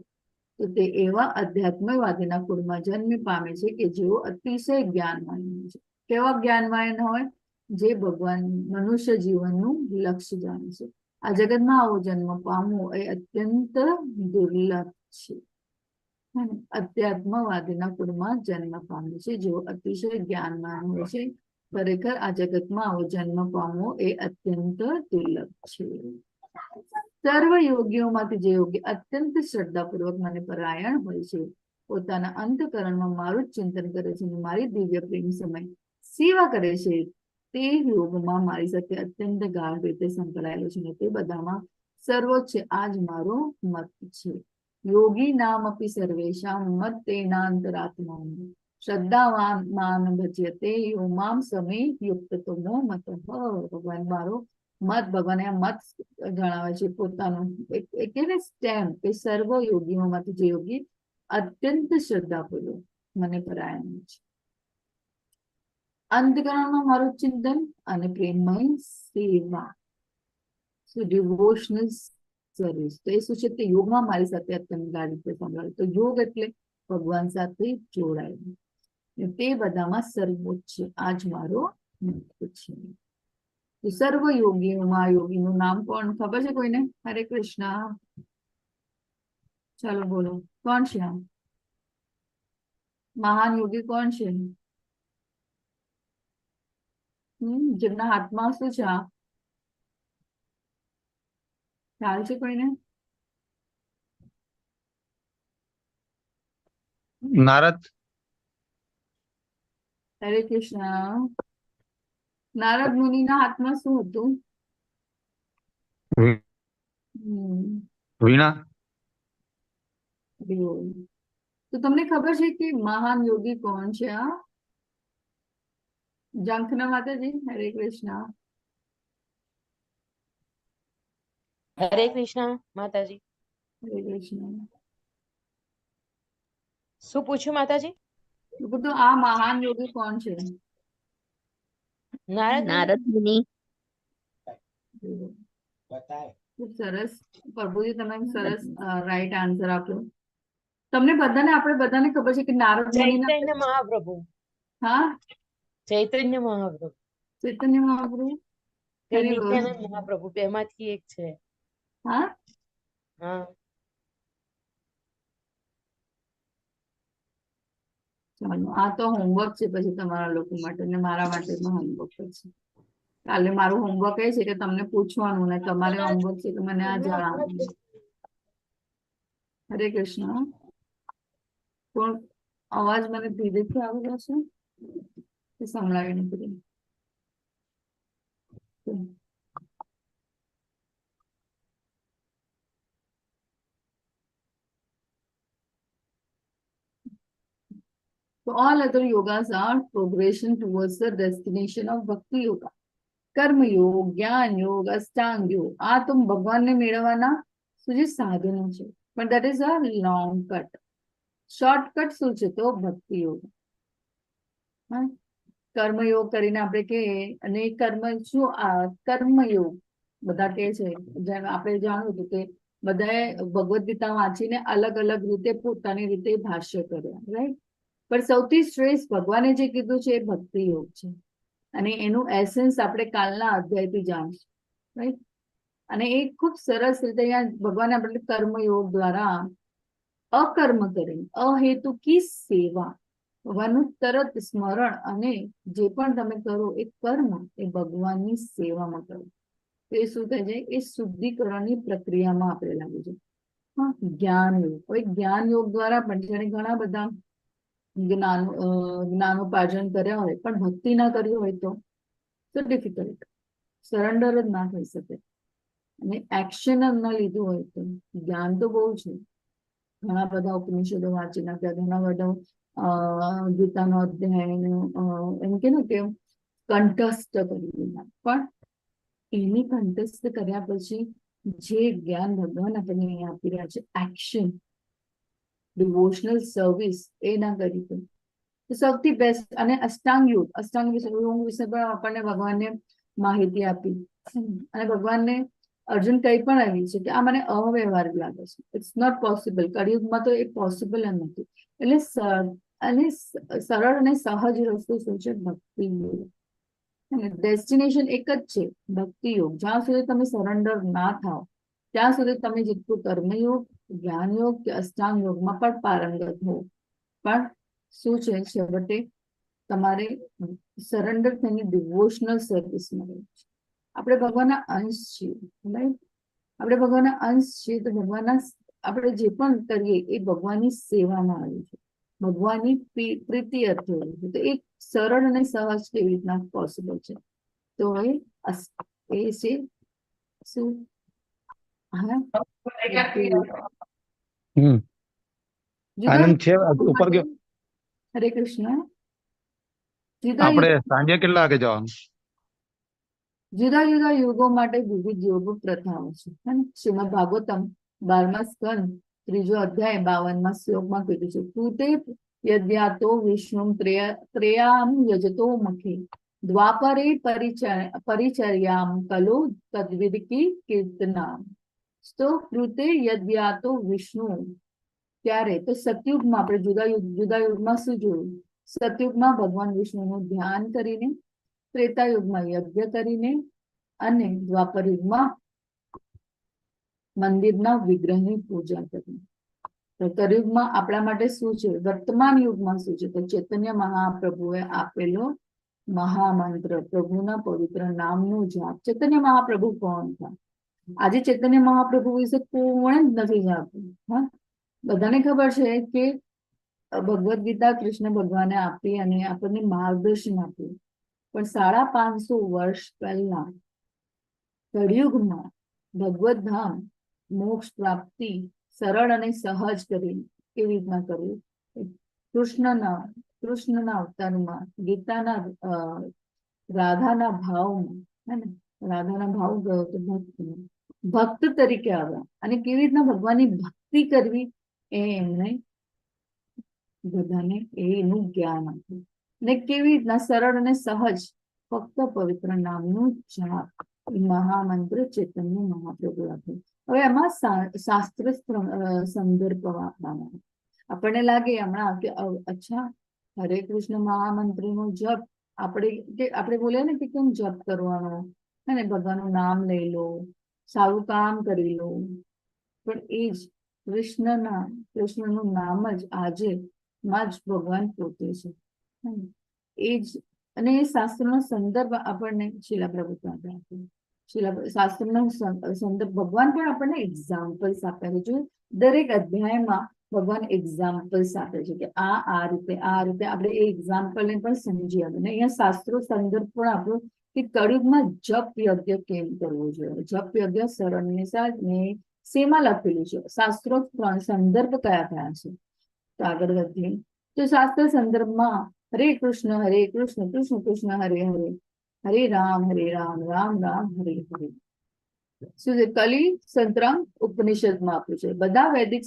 તો તે એવા અધ્યાત્મવાદીના કુળમાં જન્મ પામે છે કે જેઓ અતિશય જ્ઞાનવાન હોય છે. કેવા જ્ઞાનવાન હોય? જે ભગવાન મનુષ્ય જીવનનું લક્ષ્ય જાણે છે. આ જગતમાં આવો જન્મ પામવો એ અત્યંત દુર્લભ છે. અધ્યાત્મવાદીના કુળમાં જન્મ પામે છે જેઓ અતિશય જ્ઞાનવાન હોય છે. ખરેખર આ જગતમાં આવો જન્મ પામવો એ અત્યંત દુર્લભ છે. સર્વ યોગીઓમાંથી જે યોગી અત્યંત શ્રદ્ધાપૂર્વક મને પરાયણ હોય છે, પોતાના અંતઃકરણમાં મારું જ ચિંતન કરે છે અને મારી દિવ્ય પ્રેમ સમય સેવા કરે છે, તે યોગમાં મારી સાથે અત્યંત ગાઢ રીતે સંકળાયેલો છે અને તે બધામાં સર્વોચ્ચ છે. આ જ મારો મત છે. યોગી નામ અપી સર્વેષામ મત તેનાંતરાત્મા શ્રદ્ધાવાન માન ભજ્યતે યો મામ સમે યુક્તતમો મત. ભગવાન મારો મત, ભગવાન આ મત જણાવે છે પોતાનું એક એને સ્ટેમ્પ કે સર્વ યોગીઓમાંથી જે યોગી અત્યંત શ્રદ્ધાપૂર્વક મને પરાયણ છે, અંતકરણમાં મારું ચિંતન અને પ્રેમમય સેવા, ડિવોશનલ સર્વિસ. તો એ શું છે? તે યોગમાં મારી સાથે અત્યંત ગાઢ રીતે સંકળાયેલો. તો યોગ એટલે ભગવાન સાથે જોડાયેલું, તે બધામાં સર્વોચ્ચ છે. આ જ મારો મત છે. તો સર્વ યોગીઓમાં યોગીનું નામ કોણ ખબર છે કોઈને? હરે કૃષ્ણ. ચાલો બોલો, કોણ છે આ મહાન યોગી? કોણ છે? જેમના હાથમાં શું છે? આ ખ્યાલ છે કોઈને? નારદ. હરે કૃષ્ણ. નારદ મુનિના હાથમાં શું હતું? વીણા. તો તમને ખબર છે કે મહાન યોગી કોણ છે? આ જંખના માતાજી. હરે કૃષ્ણ. હરે કૃષ્ણ માતાજી. હરે કૃષ્ણ. શું પૂછ્યું માતાજી? તો આ મહાન યોગી કોણ છે? નારદ. નારદ મુનિ. ખૂબ સરસ પ્રભુજી, તમે સરસ રાઈટ આન્સર આપ્યો. તમને બધાને, આપણે બધાને ખબર છે કે નારદ મુનિના ચૈતન્ય મહાપ્રભુ. હા, ચૈતન્ય મહાપ્રભુ. ચૈતન્ય મહાપ્રભુ કે હરે બોલ. નિત્યાનંદ મહાપ્રભુ, બેમાંથી એક છે. હા હા. ચાલો, આ તો હોમવર્ક છે પછી તમારા લોકો માટે ને મારા માટે પણ હોમવર્ક છે. કાલે મારું હોમવર્ક એ છે કે તમને પૂછવાનું ને તમારે હોમવર્ક છે કે મને આ જણાવવાનું. હરે કૃષ્ણ. કોણ? અવાજ મને ધીરેથી આવી રહ્યો છે કે સંભળાવી નથી? So all other yogas are progression towards the destination of Bhakti Yoga. કર્મયોગ, જ્ઞાન યોગ, અષ્ટાંગ યોગ, આ તો ભગવાનને મેળવવાના શું છે? સાધનો છે. પણ that is a long cut. Shortcut શું છે? તો ભક્તિ યોગ. હા, કર્મયોગ કરીને આપણે કહીએ અને એ કર્મ શું? આ કર્મયોગ બધા કહે છે, જેમ આપણે જાણ્યું હતું કે બધાએ ભગવદ્ ગીતા વાંચીને અલગ અલગ રીતે પોતાની રીતે ભાષ્ય કર્યા, રાઈટ? પણ સૌથી શ્રેષ્ઠ ભગવાને જે કીધું છે એ ભક્તિ યોગ છે અને એનું એસેન્સ આપણે કાલના અધ્યાયથી જાણશું, રાઈટ? અને એ ખૂબ સરસ રીતે અહીંયા ભગવાને આપણે કર્મયોગ દ્વારા અકર્મ કરીને અહેતુકી સેવા, ભગવાનનું તરત સ્મરણ અને જે પણ તમે કરો એ કર્મ એ ભગવાનની સેવામાં કરો, તો એ શું થાય છે? એ શુદ્ધિકરણની પ્રક્રિયામાં આપણે લાગુ છે. હા, જ્ઞાન યોગ. હવે જ્ઞાન યોગ દ્વારા પણ જેને ઘણા બધા જ્ઞાન જ્ઞાનોપાર્જન કર્યા હોય પણ ભક્તિ ના કરી હોય તો ડિફિકલ્ટ, સરેન્ડર જ ના થઈ શકે અને એક્શન જ ન લીધું હોય તો. જ્ઞાન તો બહુ છે, ઘણા બધા ઉપનિષદો વાંચી નાખ્યા, ઘણા બધા ગીતાનો અધ્યાય એમ કે ને કે કંઠસ્થ કરી લીધા, પણ એની કંઠસ્થ કર્યા પછી જે જ્ઞાન ભગવાન આપણને અહીંયા આપી રહ્યા છે, એક્શન, ડિવોશનલ સર્વિસ, એ ના કરી તો સૌથી બેસ્ટ. અને અષ્ટાંગ યોગ, અષ્ટાંગ વિશે, યોગ વિશે પણ આપણને ભગવાનને માહિતી આપી અને ભગવાનને અર્જુન કઈ પણ આવી છે કે આ મને અવ્યવહારિક લાગે છે, it's not possible, કળિયુગમાં તો એ પોસિબલ જ નથી. એટલે અને સરળ અને સહજ રસ્તો શું છે? ભક્તિ યોગ. અને ડેસ્ટિનેશન એક જ છે, ભક્તિ યોગ. જ્યાં સુધી તમે સરેન્ડર ના થાઓ ત્યાં સુધી તમે જેટલું કર્મયોગ, જ્ઞાન યોગ કે અષ્ટાંગ યોગમાં પણ પારંગત હો, પણ શું છે, છેવટે તમારે સરેન્ડર થઈને ડિવોશનલ સર્વિસમાં રહેવું છે. આપણે ભગવાનના અંશ છીએ, રાઈટ? આપણે ભગવાનના અંશ છીએ તો ભગવાનના આપણે જે પણ કરીએ એ ભગવાનની સેવામાં આવ્યું છે, ભગવાનની પ્રીતિ અર્થે હોય છે. તો એક સરળ અને સહજ કેવી રીતના પોસિબલ છે? તો એ એ છે શું? હા, ભક્તિ યોગ. જુદા આનંદ છે ઉપર ગયો. હરે કૃષ્ણ. જુદા આપણે સાંજે કેટલા વાગે જવાનું? જુદા જુદા યુગો માટે વિવિધ યોગ પ્રથાઓ છે, હે ને? શ્રીમદ ભાગવતમ 12મા સ્કંદ, ત્રીજો અધ્યાય, 52મા શ્લોકમાં કીધું છે, કૃતે યદ્યાતો વિષ્ણુ ત્રેયામ યજતો મુખે દ્વાપરે પરિચર્યામ કલો તદ્વિધિ કીર્તનામ. તો કૃતે યદ્યાતો વિષ્ણુ, ત્યારે તો સતયુગમાં આપણે જુદા યુગ, જુદા યુગમાં શું જોયું? સતયુગમાં ભગવાન વિષ્ણુનું ધ્યાન કરીને, ત્રેતા યુગમાં યજ્ઞ કરીને અને દ્વાપર યુગમાં મંદિરના વિગ્રહની પૂજા કરીને. તો કળિયુગમાં આપણા માટે શું છે? વર્તમાન યુગમાં શું છે? તો ચૈતન્ય મહાપ્રભુએ આપેલો મહામંત્ર, પ્રભુના પવિત્ર નામનું જાપ. ચૈતન્ય મહાપ્રભુ કોણ હતા? આજે ચૈતન્ય મહાપ્રભુ વિશે કોણ જ નથી જાણતું. હા, બધાને ખબર છે કે ભગવદ્ ગીતા કૃષ્ણ ભગવાને આપી અને આપણને માર્ગદર્શન આપ્યું, પણ 550 વર્ષ પહેલા કળિયુગમાં ભગવદ્ ધામ, મોક્ષ પ્રાપ્તિ સરળ અને સહજ કરી કેવી રીતના કરવું? કૃષ્ણના કૃષ્ણના અવતારમાં, ગીતાના રાધાના ભાવમાં, હે ને? રાધાના ભાવ ગયો તો ભક્ત ભક્ત તરીકે આવ્યા અને કેવી રીતના ભગવાનની ભક્તિ કરવી એ એમણે બધાને એનું જ્ઞાન આપ્યું અને કેવી રીતના સરળ અને સહજ ફક્ત પવિત્ર નામનું જાપ, એ મહામંત્ર ચૈતન્ય મહાપ્રભુ આપ્યું. હવે એમાં શાસ્ત્ર સંદર્ભ આપવામાં આવે. આપણને લાગે હમણાં કે અચ્છા, હરે કૃષ્ણ મહામંત્રનો જપ આપણે કે આપણે બોલીએ ને કે કેમ જપ કરવાનો, હે ને? ભગવાનનું નામ લઈ લો, સારું કામ કરી લો, પણ એ જ કૃષ્ણનું નામ જ આજે માં જ ભગવાન પોતે છે, હે ને? એ જ અને એ શાસ્ત્રનો સંદર્ભ આપણને શિલા પ્રભુપાદે આપ્યો. શિલા શાસ્ત્રનો સંદર્ભ ભગવાન પણ આપણને એક્ઝામ્પલ્સ આપ્યા છે. જો દરેક અધ્યાયમાં ભગવાન એક્ઝામ્પલ્સ આપે છે કે આ આ રીતે, આ રીતે, આપણે એ એક્ઝામ્પલને પણ સમજી આવે. અને અહીંયા શાસ્ત્રો સંદર્ભ પણ આપ્યો કે કળિયુગમાં જપ યજ્ઞ કેમ કરવો જોઈએ, જપ યજ્ઞ સરળને ને શેમાં લખેલું છે, શાસ્ત્રો સંદર્ભ કયા કયા છે. તો આગળ વધીએ તો શાસ્ત્ર સંદર્ભમાં હરે કૃષ્ણ હરે કૃષ્ણ કૃષ્ણ કૃષ્ણ હરે હરે. હરે રામ હરે રામ રામ રામ હરે હરે. શું છે? કલી સંતરંગ ઉપનિષદમાં આપ્યું છે. બધા વૈદિક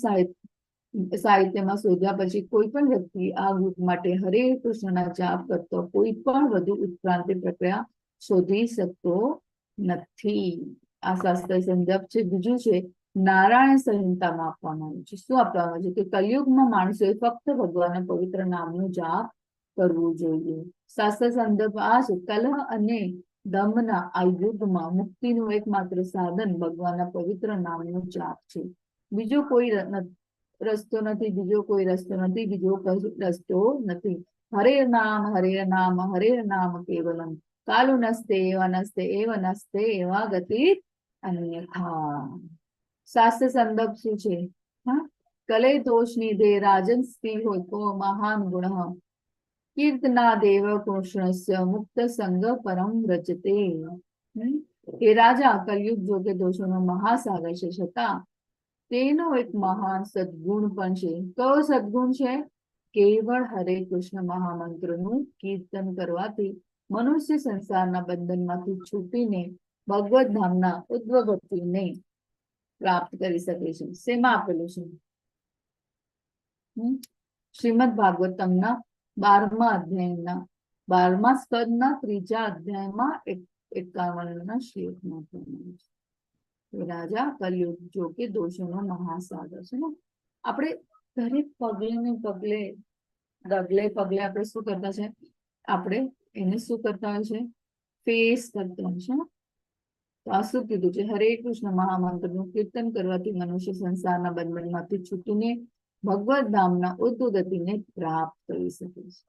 સાહિત્યમાં શોધ્યા પછી કોઈ પણ વ્યક્તિ આ ગ્રુપ માટે હરે કૃષ્ણના જાપ કરતો કોઈ પણ વધુ ઉત્ક્રાંતિ પ્રક્રિયા શોધી શકતો નથી. આ શાસ્ત્ર સંદર્ભ છે. બીજું છે, નારાયણ સંહિતામાં આપવામાં આવ્યું છે. શું આપવામાં આવ્યું છે? કે કલયુગમાં માણસોએ ફક્ત ભગવાનના પવિત્ર નામનું જાપ કરવું જોઈએ. શાસ્ત્ર સંદર્ભ આ છે: કલહ અને દમના આ યુગમાં મુક્તિનું એકમાત્ર સાધન ભગવાનના પવિત્ર નામનું જાપ છે. બીજો કોઈ રસ્તો નથી, બીજો કોઈ રસ્તો નથી, બીજો કોઈ રસ્તો નથી. હરે નામ હરે નામ હરે નામ કેવલમ, કાલુ નસ્તે એવા નસ્તે એવ નસ્તે એવા ગતિ અન્યથા. શાસ્ત્ર સંદર્ભ શું છે? હા, કલે દોષ નિધે રાજન સ્ત્રી હોય તો મહાન ગુણ, કીર્તના દેવ કૃષ્ણસ્ય મુક્ત સંગ પરમ વ્રજતે. હે રાજા, કલયુગ જો કે દોષોનો મહાસાગર છે, છતાં તેનો એક મહાન સદગુણ પણ છે. કયો સદગુણ છે? કેવળ હરે કૃષ્ણ મહામંત્રનું કીર્તન કરવાથી મનુષ્ય સંસારના બંધનમાંથી છૂટીને ભગવદ્ ધામના ઉદ્વગતિને પ્રાપ્ત કરી શકે છે. શેમાં આપેલું છે? શ્રીમદ ભાગવતમના 12મા અધ્યાયના 12મા સ્કંદના ત્રીજા અધ્યાયમાં 51ના શ્લોકમાં આપવામાં આવ્યું છે. રાજા, કલયુગ જો કે દોષોનો મહાસાગર છે ને, આપણે દરેક પગલે ને પગલે, ડગલે પગલે આપણે શું કરતા છે? આપણે એને શું કરતા હોય છે? ફેસ કરતા હોય છે ને? તો આ શું કીધું છે? હરે કૃષ્ણ મહામંત્રનું કીર્તન કરવાથી મનુષ્ય સંસારના બંધનમાંથી છૂટીને ભગવદ્ ધામના ઉદ્ધગતિને પ્રાપ્ત કરી શકે છે.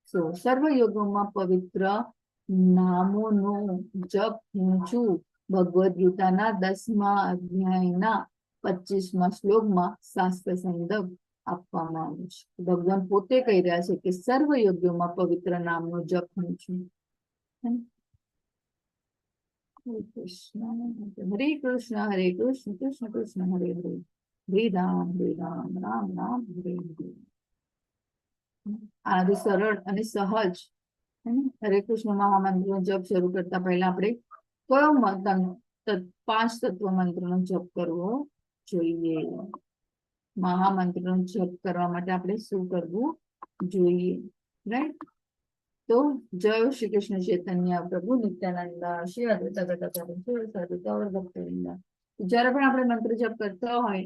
સો સર્વ યુગોમાં પવિત્ર નામોનો જપ હું છું. ભગવદ્ ગીતાના 10મા અધ્યાયના 25મા શ્લોકમાં શાસ્ત્ર સંદર્ભ આપવામાં આવ્યું છે. ભગવાન પોતે કહી રહ્યા છે કે સર્વ યોગ્યોમાં પવિત્ર નામનો જપ હું છું. હરે કૃષ્ણ હરે કૃષ્ણ હરે કૃષ્ણ કૃષ્ણ કૃષ્ણ હરે હરે, હરે રામ હરે રામ રામ રામ હરે હરે. આનાથી સરળ અને સહજ હરે કૃષ્ણ મહામંત્રનો જપ શરૂ કરતા પહેલા આપણે કયો પાંચ તત્વ મંત્રનો જપ કરવો જોઈએ? મહામંત્રનો જપ કરવા માટે આપણે શું કરવું જોઈએ? રાઈટ, તો જય શ્રી કૃષ્ણ ચૈતન્ય પ્રભુ નિત્યાનંદ શ્રી અદ્વૈત ગદાધર શ્રી સાધુ ગૌર ભક્તવૃંદ. જ્યારે પણ આપણે મંત્ર જપ કરતા હોય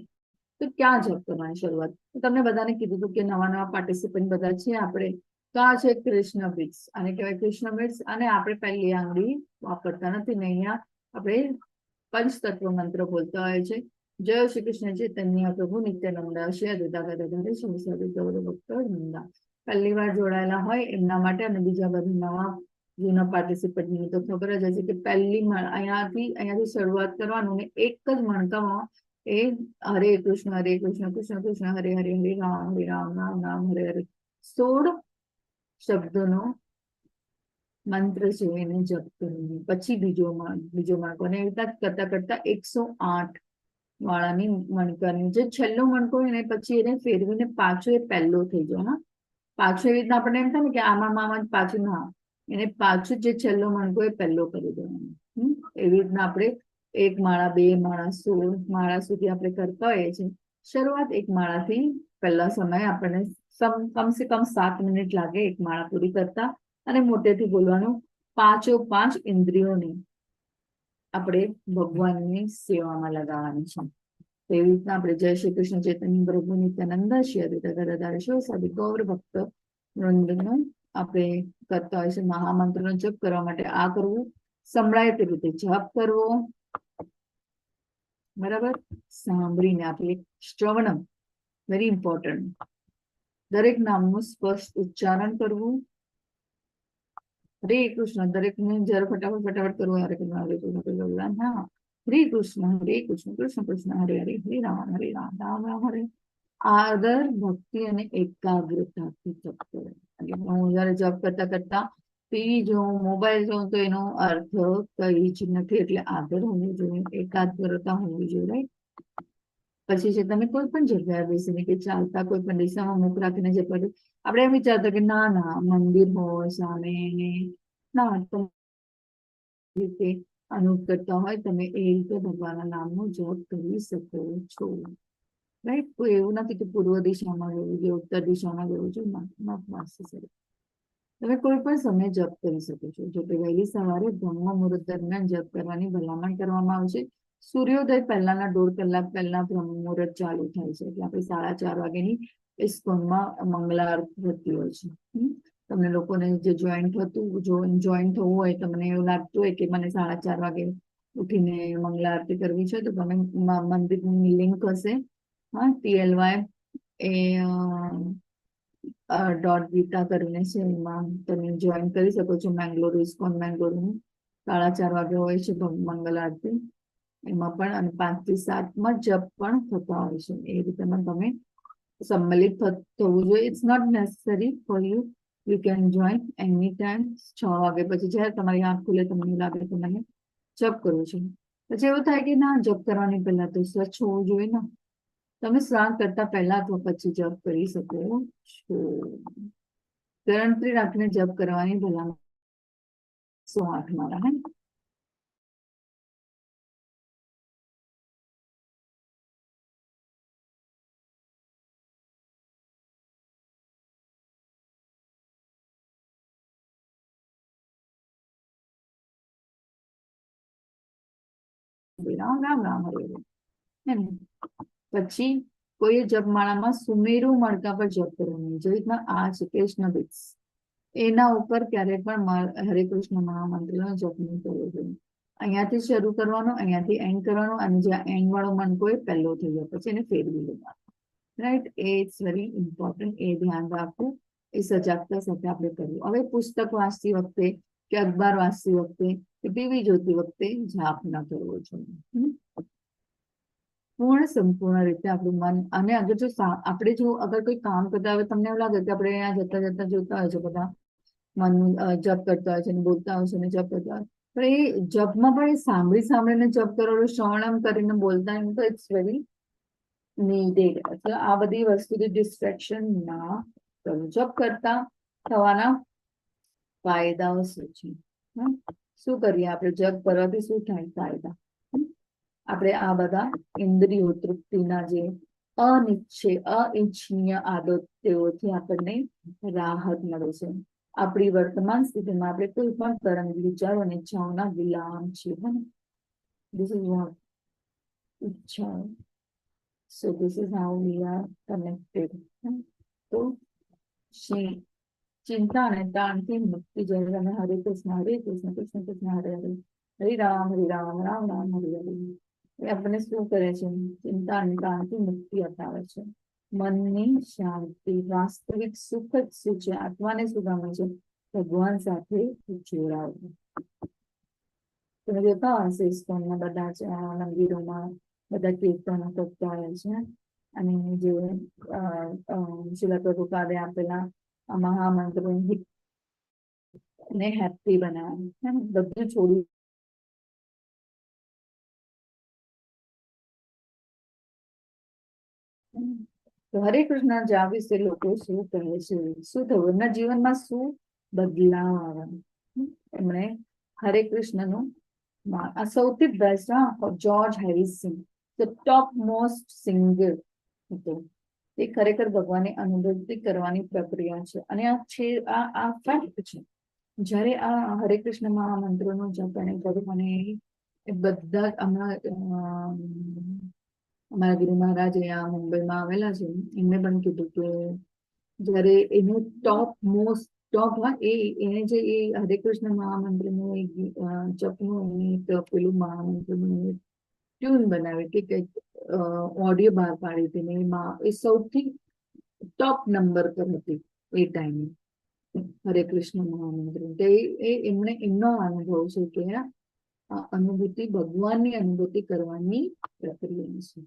તો ક્યાં જપ કરવાની શરૂઆત? તો તમને બધાને કીધું હતું કે નવા નવા પાર્ટિસિપન્ટ બધા છે આપણે, તો આ છે કૃષ્ણ બીટ્સ, આને કહેવાય કૃષ્ણ બીટ્સ. અને આપણે પહેલી આંગળી વાપરતા નથી ને અહીંયા આપણે પંચતત્વ મંત્ર બોલતા હોય છે. જય શ્રી કૃષ્ણ ચૈતન્ય પ્રભુ નિત્યાનંદ શ્રી અદ્વૈત ગદાધર શ્રી સાધુ ગૌર ભક્તવૃંદ. પહેલી વાર જોડાયેલા હોય એમના માટે અને બીજા બધા નવા જૂના પાર્ટિસિપન્ટ ને તો ખબર જ હશે કે પહેલી અહીંયાથી અહીંયાથી શરૂઆત કરવાનું ને એક જ મણકામાં એ હરે કૃષ્ણ હરે કૃષ્ણ કૃષ્ણ કૃષ્ણ હરે હરે, હરે રામ હરે રામ રામ રામ હરે હરે, 16 શબ્દોનો મંત્ર છે, એને જપ કરીને પછી બીજો મણકો અને એવી રીતના કરતા કરતા 108 વાળાની મણકાની જે છેલ્લો મણકો હોય ને, પછી એને ફેરવીને પાછો એ પહેલો થઈ જાય. હા, પાછો એવી રીતના આપણને એમ થાય ને કે આમાં આમાં જ પાછું, ના, એને પાછું જે છેલ્લો મણકો એ પહેલો કરી દેવાનો. એવી રીતના આપણે એક માળા, બે માળા, 16 માળા સુધી આપણે કરતા હોઈએ છીએ. શરૂઆત એક માળાથી. પહેલા સમયે આપણને કમસે કમ 7 મિનિટ લાગે એક માળા પૂરી કરતા અને મોટેથી બોલવાનું. પાંચો પાંચ ઇન્દ્રિયોને આપણે ભગવાનની સેવામાં લગાવવાની છે. તો એવી રીતના આપણે જય શ્રી કૃષ્ણ ચૈતન્ય પ્રભુ નિત્યાનંદ શ્રી અદ્વૈત ગદાધર શ્રી સાધુ ગૌર ભક્ત વૃંદનો આપણે કરતા હોય છે. મહામંત્રનો જપ કરવા માટે આ કરવું, સંભળાય તે રીતે જપ કરવો, બરાબર? સાંભળીને આપણે શ્રવણમ, વેરી ઇમ્પોર્ટન્ટ. દરેક નામનું સ્પષ્ટ ઉચ્ચારણ કરવું. હરે કૃષ્ણ દરેકને જયારે ફટાફટ ફટાફટ કરવું, હરે કૃષ્ણ હરે કૃષ્ણ કૃષ્ણ, હા, હરે કૃષ્ણ હરે કૃષ્ણ કૃષ્ણ કૃષ્ણ હરે હરે, હરે રામ હરે રામ રામ રામ હરે. આદર, ભક્તિ અને એકાગ્રતાથી જપ કરે. એટલે હું જયારે જપ કરતા કરતા ટીવી જોઉં, મોબાઈલ જોઉં, તો એનો અર્થ કઈ જ નથી. એટલે આદર હોવું જોઈએ, એકાગ્રતા હોવી જોઈએ, રાઈટ? પછી છે તમે કોઈ પણ જગ્યાએ બેસીને કે ચાલતા કોઈ પણ દિશામાં મુખ રાખીને જપ કરો. આપણે એમ વિચારતા કે ના ના મંદિર હોય સામે ને, ના, તમે રીતે અનુભવ કરતા હોય તમે એ રીતે ભગવાનના નામનો જપ કરી શકો છો. રાઈટ? કોઈ એવું નથી કે પૂર્વ દિશામાં જવું જોઈએ, ઉત્તર દિશામાં જવું જોઈએ, not necessary. તમે કોઈ પણ સમય જપ કરી શકો છો. જો કે વહેલી સવારે બ્રહ્મ મુહૂર્ત દરમિયાન જપ કરવાની ભલામણ કરવામાં આવે છે. સૂર્યોદય પહેલાના 1.5 કલાક પહેલા બ્રહ્મ મુહૂર્ત ચાલુ થાય છે, એટલે આપણે 4:30 વાગ્યાની ઇસ્કોનમાં મંગલા આરતી થતી હોય છે. તમને લોકોને જે જોઈન થતું, જોઈન થવું હોય, તમને એવું લાગતું હોય કે મને 4:30 વાગે ઉઠીને મંગલા આરતી કરવી છે, તો તમે મંદિરની લિંક હશે, હા, ટીએલવાય એ ડોટ ગીતા કરીને છે, એમાં તમે જોઈન કરી શકો છો. મેંગ્લોર, ઇસ્કોન મેંગ્લોરનું 4:30 વાગે હોય છે મંગલ આરતી, એમાં પણ, અને 5 થી 7માં જપ પણ થતા હોય છે. એ રીતે પણ તમે સંમલિત થવું જોઈએ. It's not necessary for you, you can join any time. 6 વાગે પછી જયારે તમારી આંખ ખુલે, તમને લાગે કે મને જપ કરવું છે. પછી એવું થાય કે ના, જપ કરવાની પહેલા તો સ્વચ્છ હોવું જોઈએ ને. તમે સ્નાન કરતા પહેલા અથવા પછી જપ કરી શકો છો. ગણતરી રાખીને જપ કરવાની ભલામણ 108 માળા, હે. રામ રામ રામ હરે હરે. પછી કોઈ જપમાળામાં સુમેરુ મણકા પર જપ કરવો નહીં. જે રીતના આ છે કૃષ્ણ બીટ્સ, એના ઉપર ક્યારે પણ હરે કૃષ્ણ મહામંત્રનો જપ નહીં કરવો જોઈએ. અહીંયાથી શરૂ કરવાનો, અહીંયાથી એન્ડ કરવાનો, અને જ્યાં એન્ડ વાળો મણકો એ પહેલો થઈ જાય પછી એને ફેરવી લેવાનો. Right? A it's very important, એ ધ્યાન રાખવું, એ સજાગતા સાથે આપણે કરવું. હવે પુસ્તક વાંચતી વખતે કે અખબાર વાંચતી વખતે કે ટીવી જોતી વખતે જાપ ના કરવો જોઈએ. પૂર્ણ સંપૂર્ણ રીતે આપણું મન, અને અગર જો આપણે જો અગર કોઈ કામ કરતા હોય, તમને એવું લાગે કે આપણે અહીંયા જતા જતા જોતા હોય છે, બધા મન જપ કરતા હોય છે અને બોલતા હોય છે અને જપ કરતા હોય, પણ એ જપમાં પણ એ સાંભળી સાંભળીને જપ કરો, શ્રવણમ કરીને બોલતા હોય તો it's very needed. એટલે આ બધી વસ્તુથી ડિસ્ટ્રેક્શન ના કરો. જપ કરતા થવાના ફાયદાઓ શું છે? શું કરીએ આપણે? જપ કરવાથી શું થાય ફાયદા? આપણે આ બધા ઇન્દ્રિયો તૃપ્તિના જે અનિચ્છે અઈચ્છનીય આદતોથી આપણને રાહત મળે છે. આપણી વર્તમાન સ્થિતિમાં આપણે કોઈ પણ તરંગ વિચારો અને ઈચ્છાઓના ગુલામ છીએ. This is what ઈચ્છા. So this is how we are connected. તો ચિંતા અને તાણથી મુક્તિ. જ્યારે તમે હરે કૃષ્ણ હરે કૃષ્ણ કૃષ્ણ કૃષ્ણ હરે હરે, હરે રામ હરે રામ રામ રામ હરે હરે, એ આપણને શું કરે છે? ચિંતા અને તાણથી મુક્તિ અપાવે છે. મનની શાંતિ, વાસ્તવિક સુખ જ શું છે? આત્માને શું ગમે છે? ભગવાન સાથે જોડાવું. તમે જોતા હશે ઇસ્કોનના બધા જ મંદિરોમાં બધા કીર્તનો કરતા હોય છે, અને જે શિલા પ્રભુપાદે આપેલા મહામંત્ર ને હેપી બનાવે, બધું છોડી તો હરે કૃષ્ણ જાપ વિશે લોકો શું કહે છે? શું થયું એમના જીવનમાં? શું બદલાવ આવે? એમણે હરે કૃષ્ણનું આ સૌથી બેસ્ટ, હા, George Harrison, the top most singer હતો. તે ખરેખર ભગવાનની અનુભૂતિ કરવાની પ્રક્રિયા છે, અને આ છે, આ આ ફેક્ટ છે. જ્યારે આ હરે કૃષ્ણ મહામંત્રનો જપ એને કર્યું, અને એ બધા હમણાં અમારા ગુરુ મહારાજ અહીંયા મુંબઈમાં આવેલા છે, એમને પણ કીધું કે જ્યારે એનું ટોપ મોસ્ટ ટોપ, હા, એ એને જે એ હરે કૃષ્ણ મહામંત્રનું એક જપનું એને એક પેલું મહામંત્રનું ટ્યુન બનાવી કે કંઈક ઓડિયો બહાર પાડી હતી ને, એમાં એ સૌથી ટોપ નંબર પર હતી એ ટાઈમે હરે કૃષ્ણ મહામંત્ર. તો એ એમણે એમનો અનુભવ છે કે આ અનુભૂતિ ભગવાનની અનુભૂતિ કરવાની પ્રક્રિયા છે.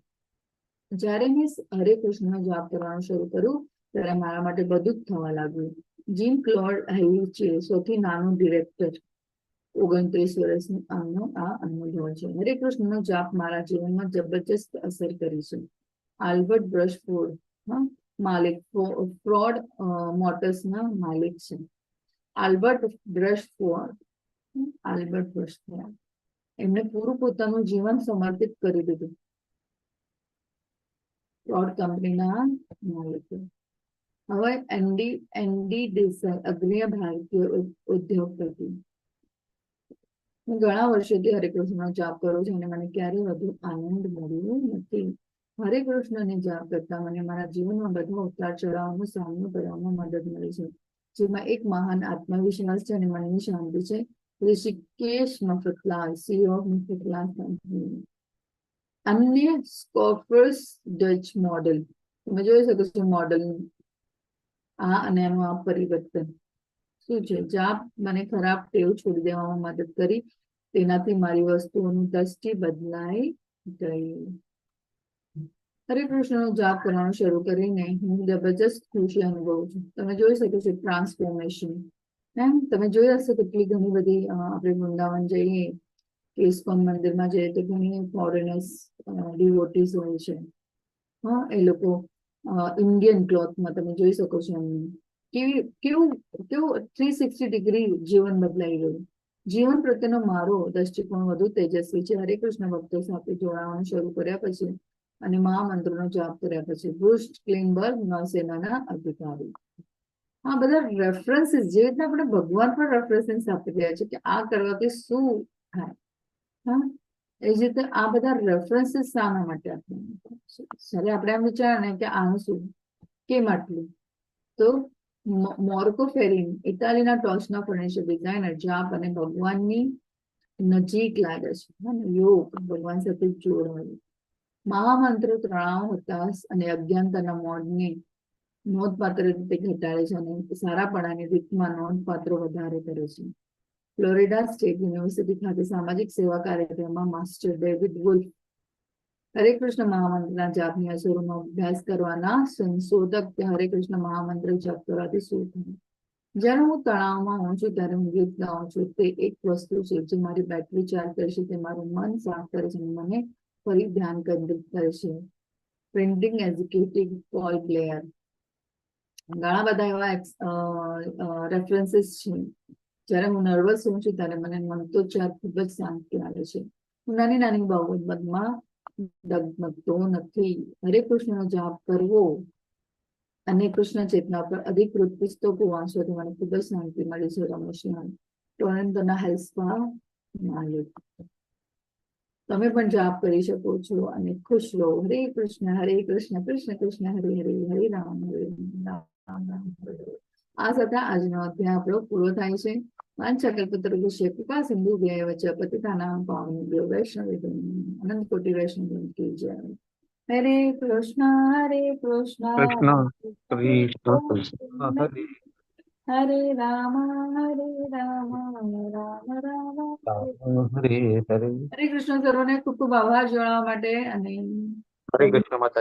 જ્યારે મેં હરે કૃષ્ણ જાપ કરવાનું શરૂ કર્યું ત્યારે મારા માટે બધું જ થવા લાગ્યું. જીન ક્લોડ હેવી છે, સૌથી નાનો ડિરેક્ટર, 29 વર્ષની, આમનો આ અનુભવ છે. હરે કૃષ્ણનો જાપ મારા જીવનમાં જબરજસ્ત અસર કરી છે. આલ્બર્ટ બ્રશફોર્ડ, હા, માલિક, ફોર્ડ મોટર્સના માલિક છે આલ્બર્ટ બ્રશફોર્ડ. આલ્બર્ટ બ્રશફોર્ડ, એમને પૂરું પોતાનું જીવન સમર્પિત કરી દીધું. ફોર્ડ કંપનીના માલિક. હવે એનડી એનડી દેસાઈ, અગ્રણી ભારતીય ઉદ્યોગપતિ. હું ઘણા વર્ષોથી હરે કૃષ્ણનો જાપ કરું છું અને મને ક્યારેય વધુ આનંદ મળ્યો નથી. હરે કૃષ્ણને જાપ કરતા મને મારા જીવનમાં બધા ઉતાર ચઢાવનો સામનો કરવામાં મદદ મળી છે, જેમાં એક મહાન આત્મવિશ્વાસ છે અને મનની શાંતિ છે. Rishikesh Mafatlal, CEO of Mafatlal company. અન્ય સ્કોફર્સ, ડચ મોડેલ. તમે જોઈ શકો છો મોડેલ આ અને એનું આ પરિવર્તન શું છે. જાપ મને ખરાબ ટેવ છોડી દેવામાં મદદ કરી. તેનાથી મારી વસ્તુઓની દ્રષ્ટિ બદલાઈ ગઈ. હરે કૃષ્ણનો જાપ કરવાનું શરૂ કરીને હું જબરજસ્ત ખુશી અનુભવું છું. તમે જોઈ શકો છો ટ્રાન્સફોર્મેશન એમ. તમે જોઈ હશે કેટલી ઘણી બધી આપણે વૃંદાવન જઈએ કે ઇસ્કોન મંદિરમાં જઈએ તો ઘણી ફોરેનર્સ ડિવોટીઝ હોય છે. હા, એ લોકો ઇન્ડિયન ક્લોથમાં તમે જોઈ શકો છો એમને કેવી કેવું કેવું 360 ડિગ્રી જીવન બદલાઈ ગયું. જીવન પ્રત્યેનો મારો દ્રષ્ટિકોણ વધુ તેજસ્વી છે હરે કૃષ્ણ ભક્તો સાથે જોડાવાનું શરૂ કર્યા પછી અને મહામંત્રનો જાપ કર્યા પછી. બ્રુસ ક્લિનબર્ગ, નૌસેનાના અધિકારી. આ બધા રેફરન્સીસ, જે રીતના આપણે ભગવાન પણ રેફરન્સીસ આપી રહ્યા છે કે આ કરવાથી શું થાય, હા, એ જ રીતે આ બધા રેફરન્સીસ શાના માટે આપણે? જ્યારે આપણે એમ વિચારે ને કે આનું શું, કેમ આટલું? તો મોર્કો ફેરિન, ઇટાલીના ટોચના ફર્નિચર ડિઝાઇનર. જાપ અને ભગવાનની નજીક લાગે છે, હા ને? યોગ ભગવાન સાથે જોડાયું. મહામંત્ર તણાવ, હતાશ અને અજ્ઞાનતાના મોડને નોંધપાત્ર રીતે ઘટાડે છે અને સારાપણાની રીતમાં નોંધપાત્ર વધારો કરે છે. ફ્લોરિડા સ્ટેટ યુનિવર્સિટી ખાતે સામાજિક સેવા કાર્યક્રમમાં માસ્ટર ડેવિડ વુલ્ફ, હરે કૃષ્ણ મહામંત્રના જાપની અસરોનો અભ્યાસ કરવાના સંશોધક. કે હરે કૃષ્ણ મહામંત્ર જપ કરવાથી શું થાય? જ્યારે હું તણાવમાં હોઉં છું ત્યારે હું ગીત ગાઉં છું. તે એક વસ્તુ છે જે મારી બેટરી ચાર્જ કરે છે. તે મારું મન સાફ કરે છે અને મને ફરી ધ્યાન કેન્દ્રિત કરે છે. Printing executive Paul Blair. ઘણા બધા એવા રેફરન્સીસ છે. જ્યારે હું નર્વસ હોઉં છું ત્યારે મને મંત્રોચ્ચાર ખૂબ જ શાંતિ આવે છે. હું નાની નાની બાબતમાં ડગમગતો નથી. હરે કૃષ્ણનો જાપ કરવો અને કૃષ્ણ ચેતના પર અધિકૃત પુસ્તકો વાંચવાથી મને ખૂબ જ શાંતિ મળી છે. રમેશ લાલ, ટોરેન્ટોના હેલ્થ સ્પા માલિક. તમે પણ જાપ કરી શકો છો અને ખુશ રહો. હરે કૃષ્ણ હરે કૃષ્ણ કૃષ્ણ કૃષ્ણ હરે હરે, હરે રામ હરે રામ રામ રામ હરે હરે. આ સાથે આજનો અધ્યાય આપણો પૂરો થાય છે. વાંછા કૃપા સિંધુભ્ય એવ ચ પતિતાનાં પાવનેભ્યો વૈષ્ણવેભ્યો નમઃ. અનંત કોટી વૈષ્ણવ કી જય. હરે કૃષ્ણ હરે કૃષ્ણ કૃષ્ણ કૃષ્ણ કૃષ્ણ હરે હરે રામ હરે રામ રામ રામ રામ હરે હરે. હરે કૃષ્ણ. સર્વને ખૂબ ખૂબ આભાર જોડાવા માટે અને હરે કૃષ્ણ માતાજી.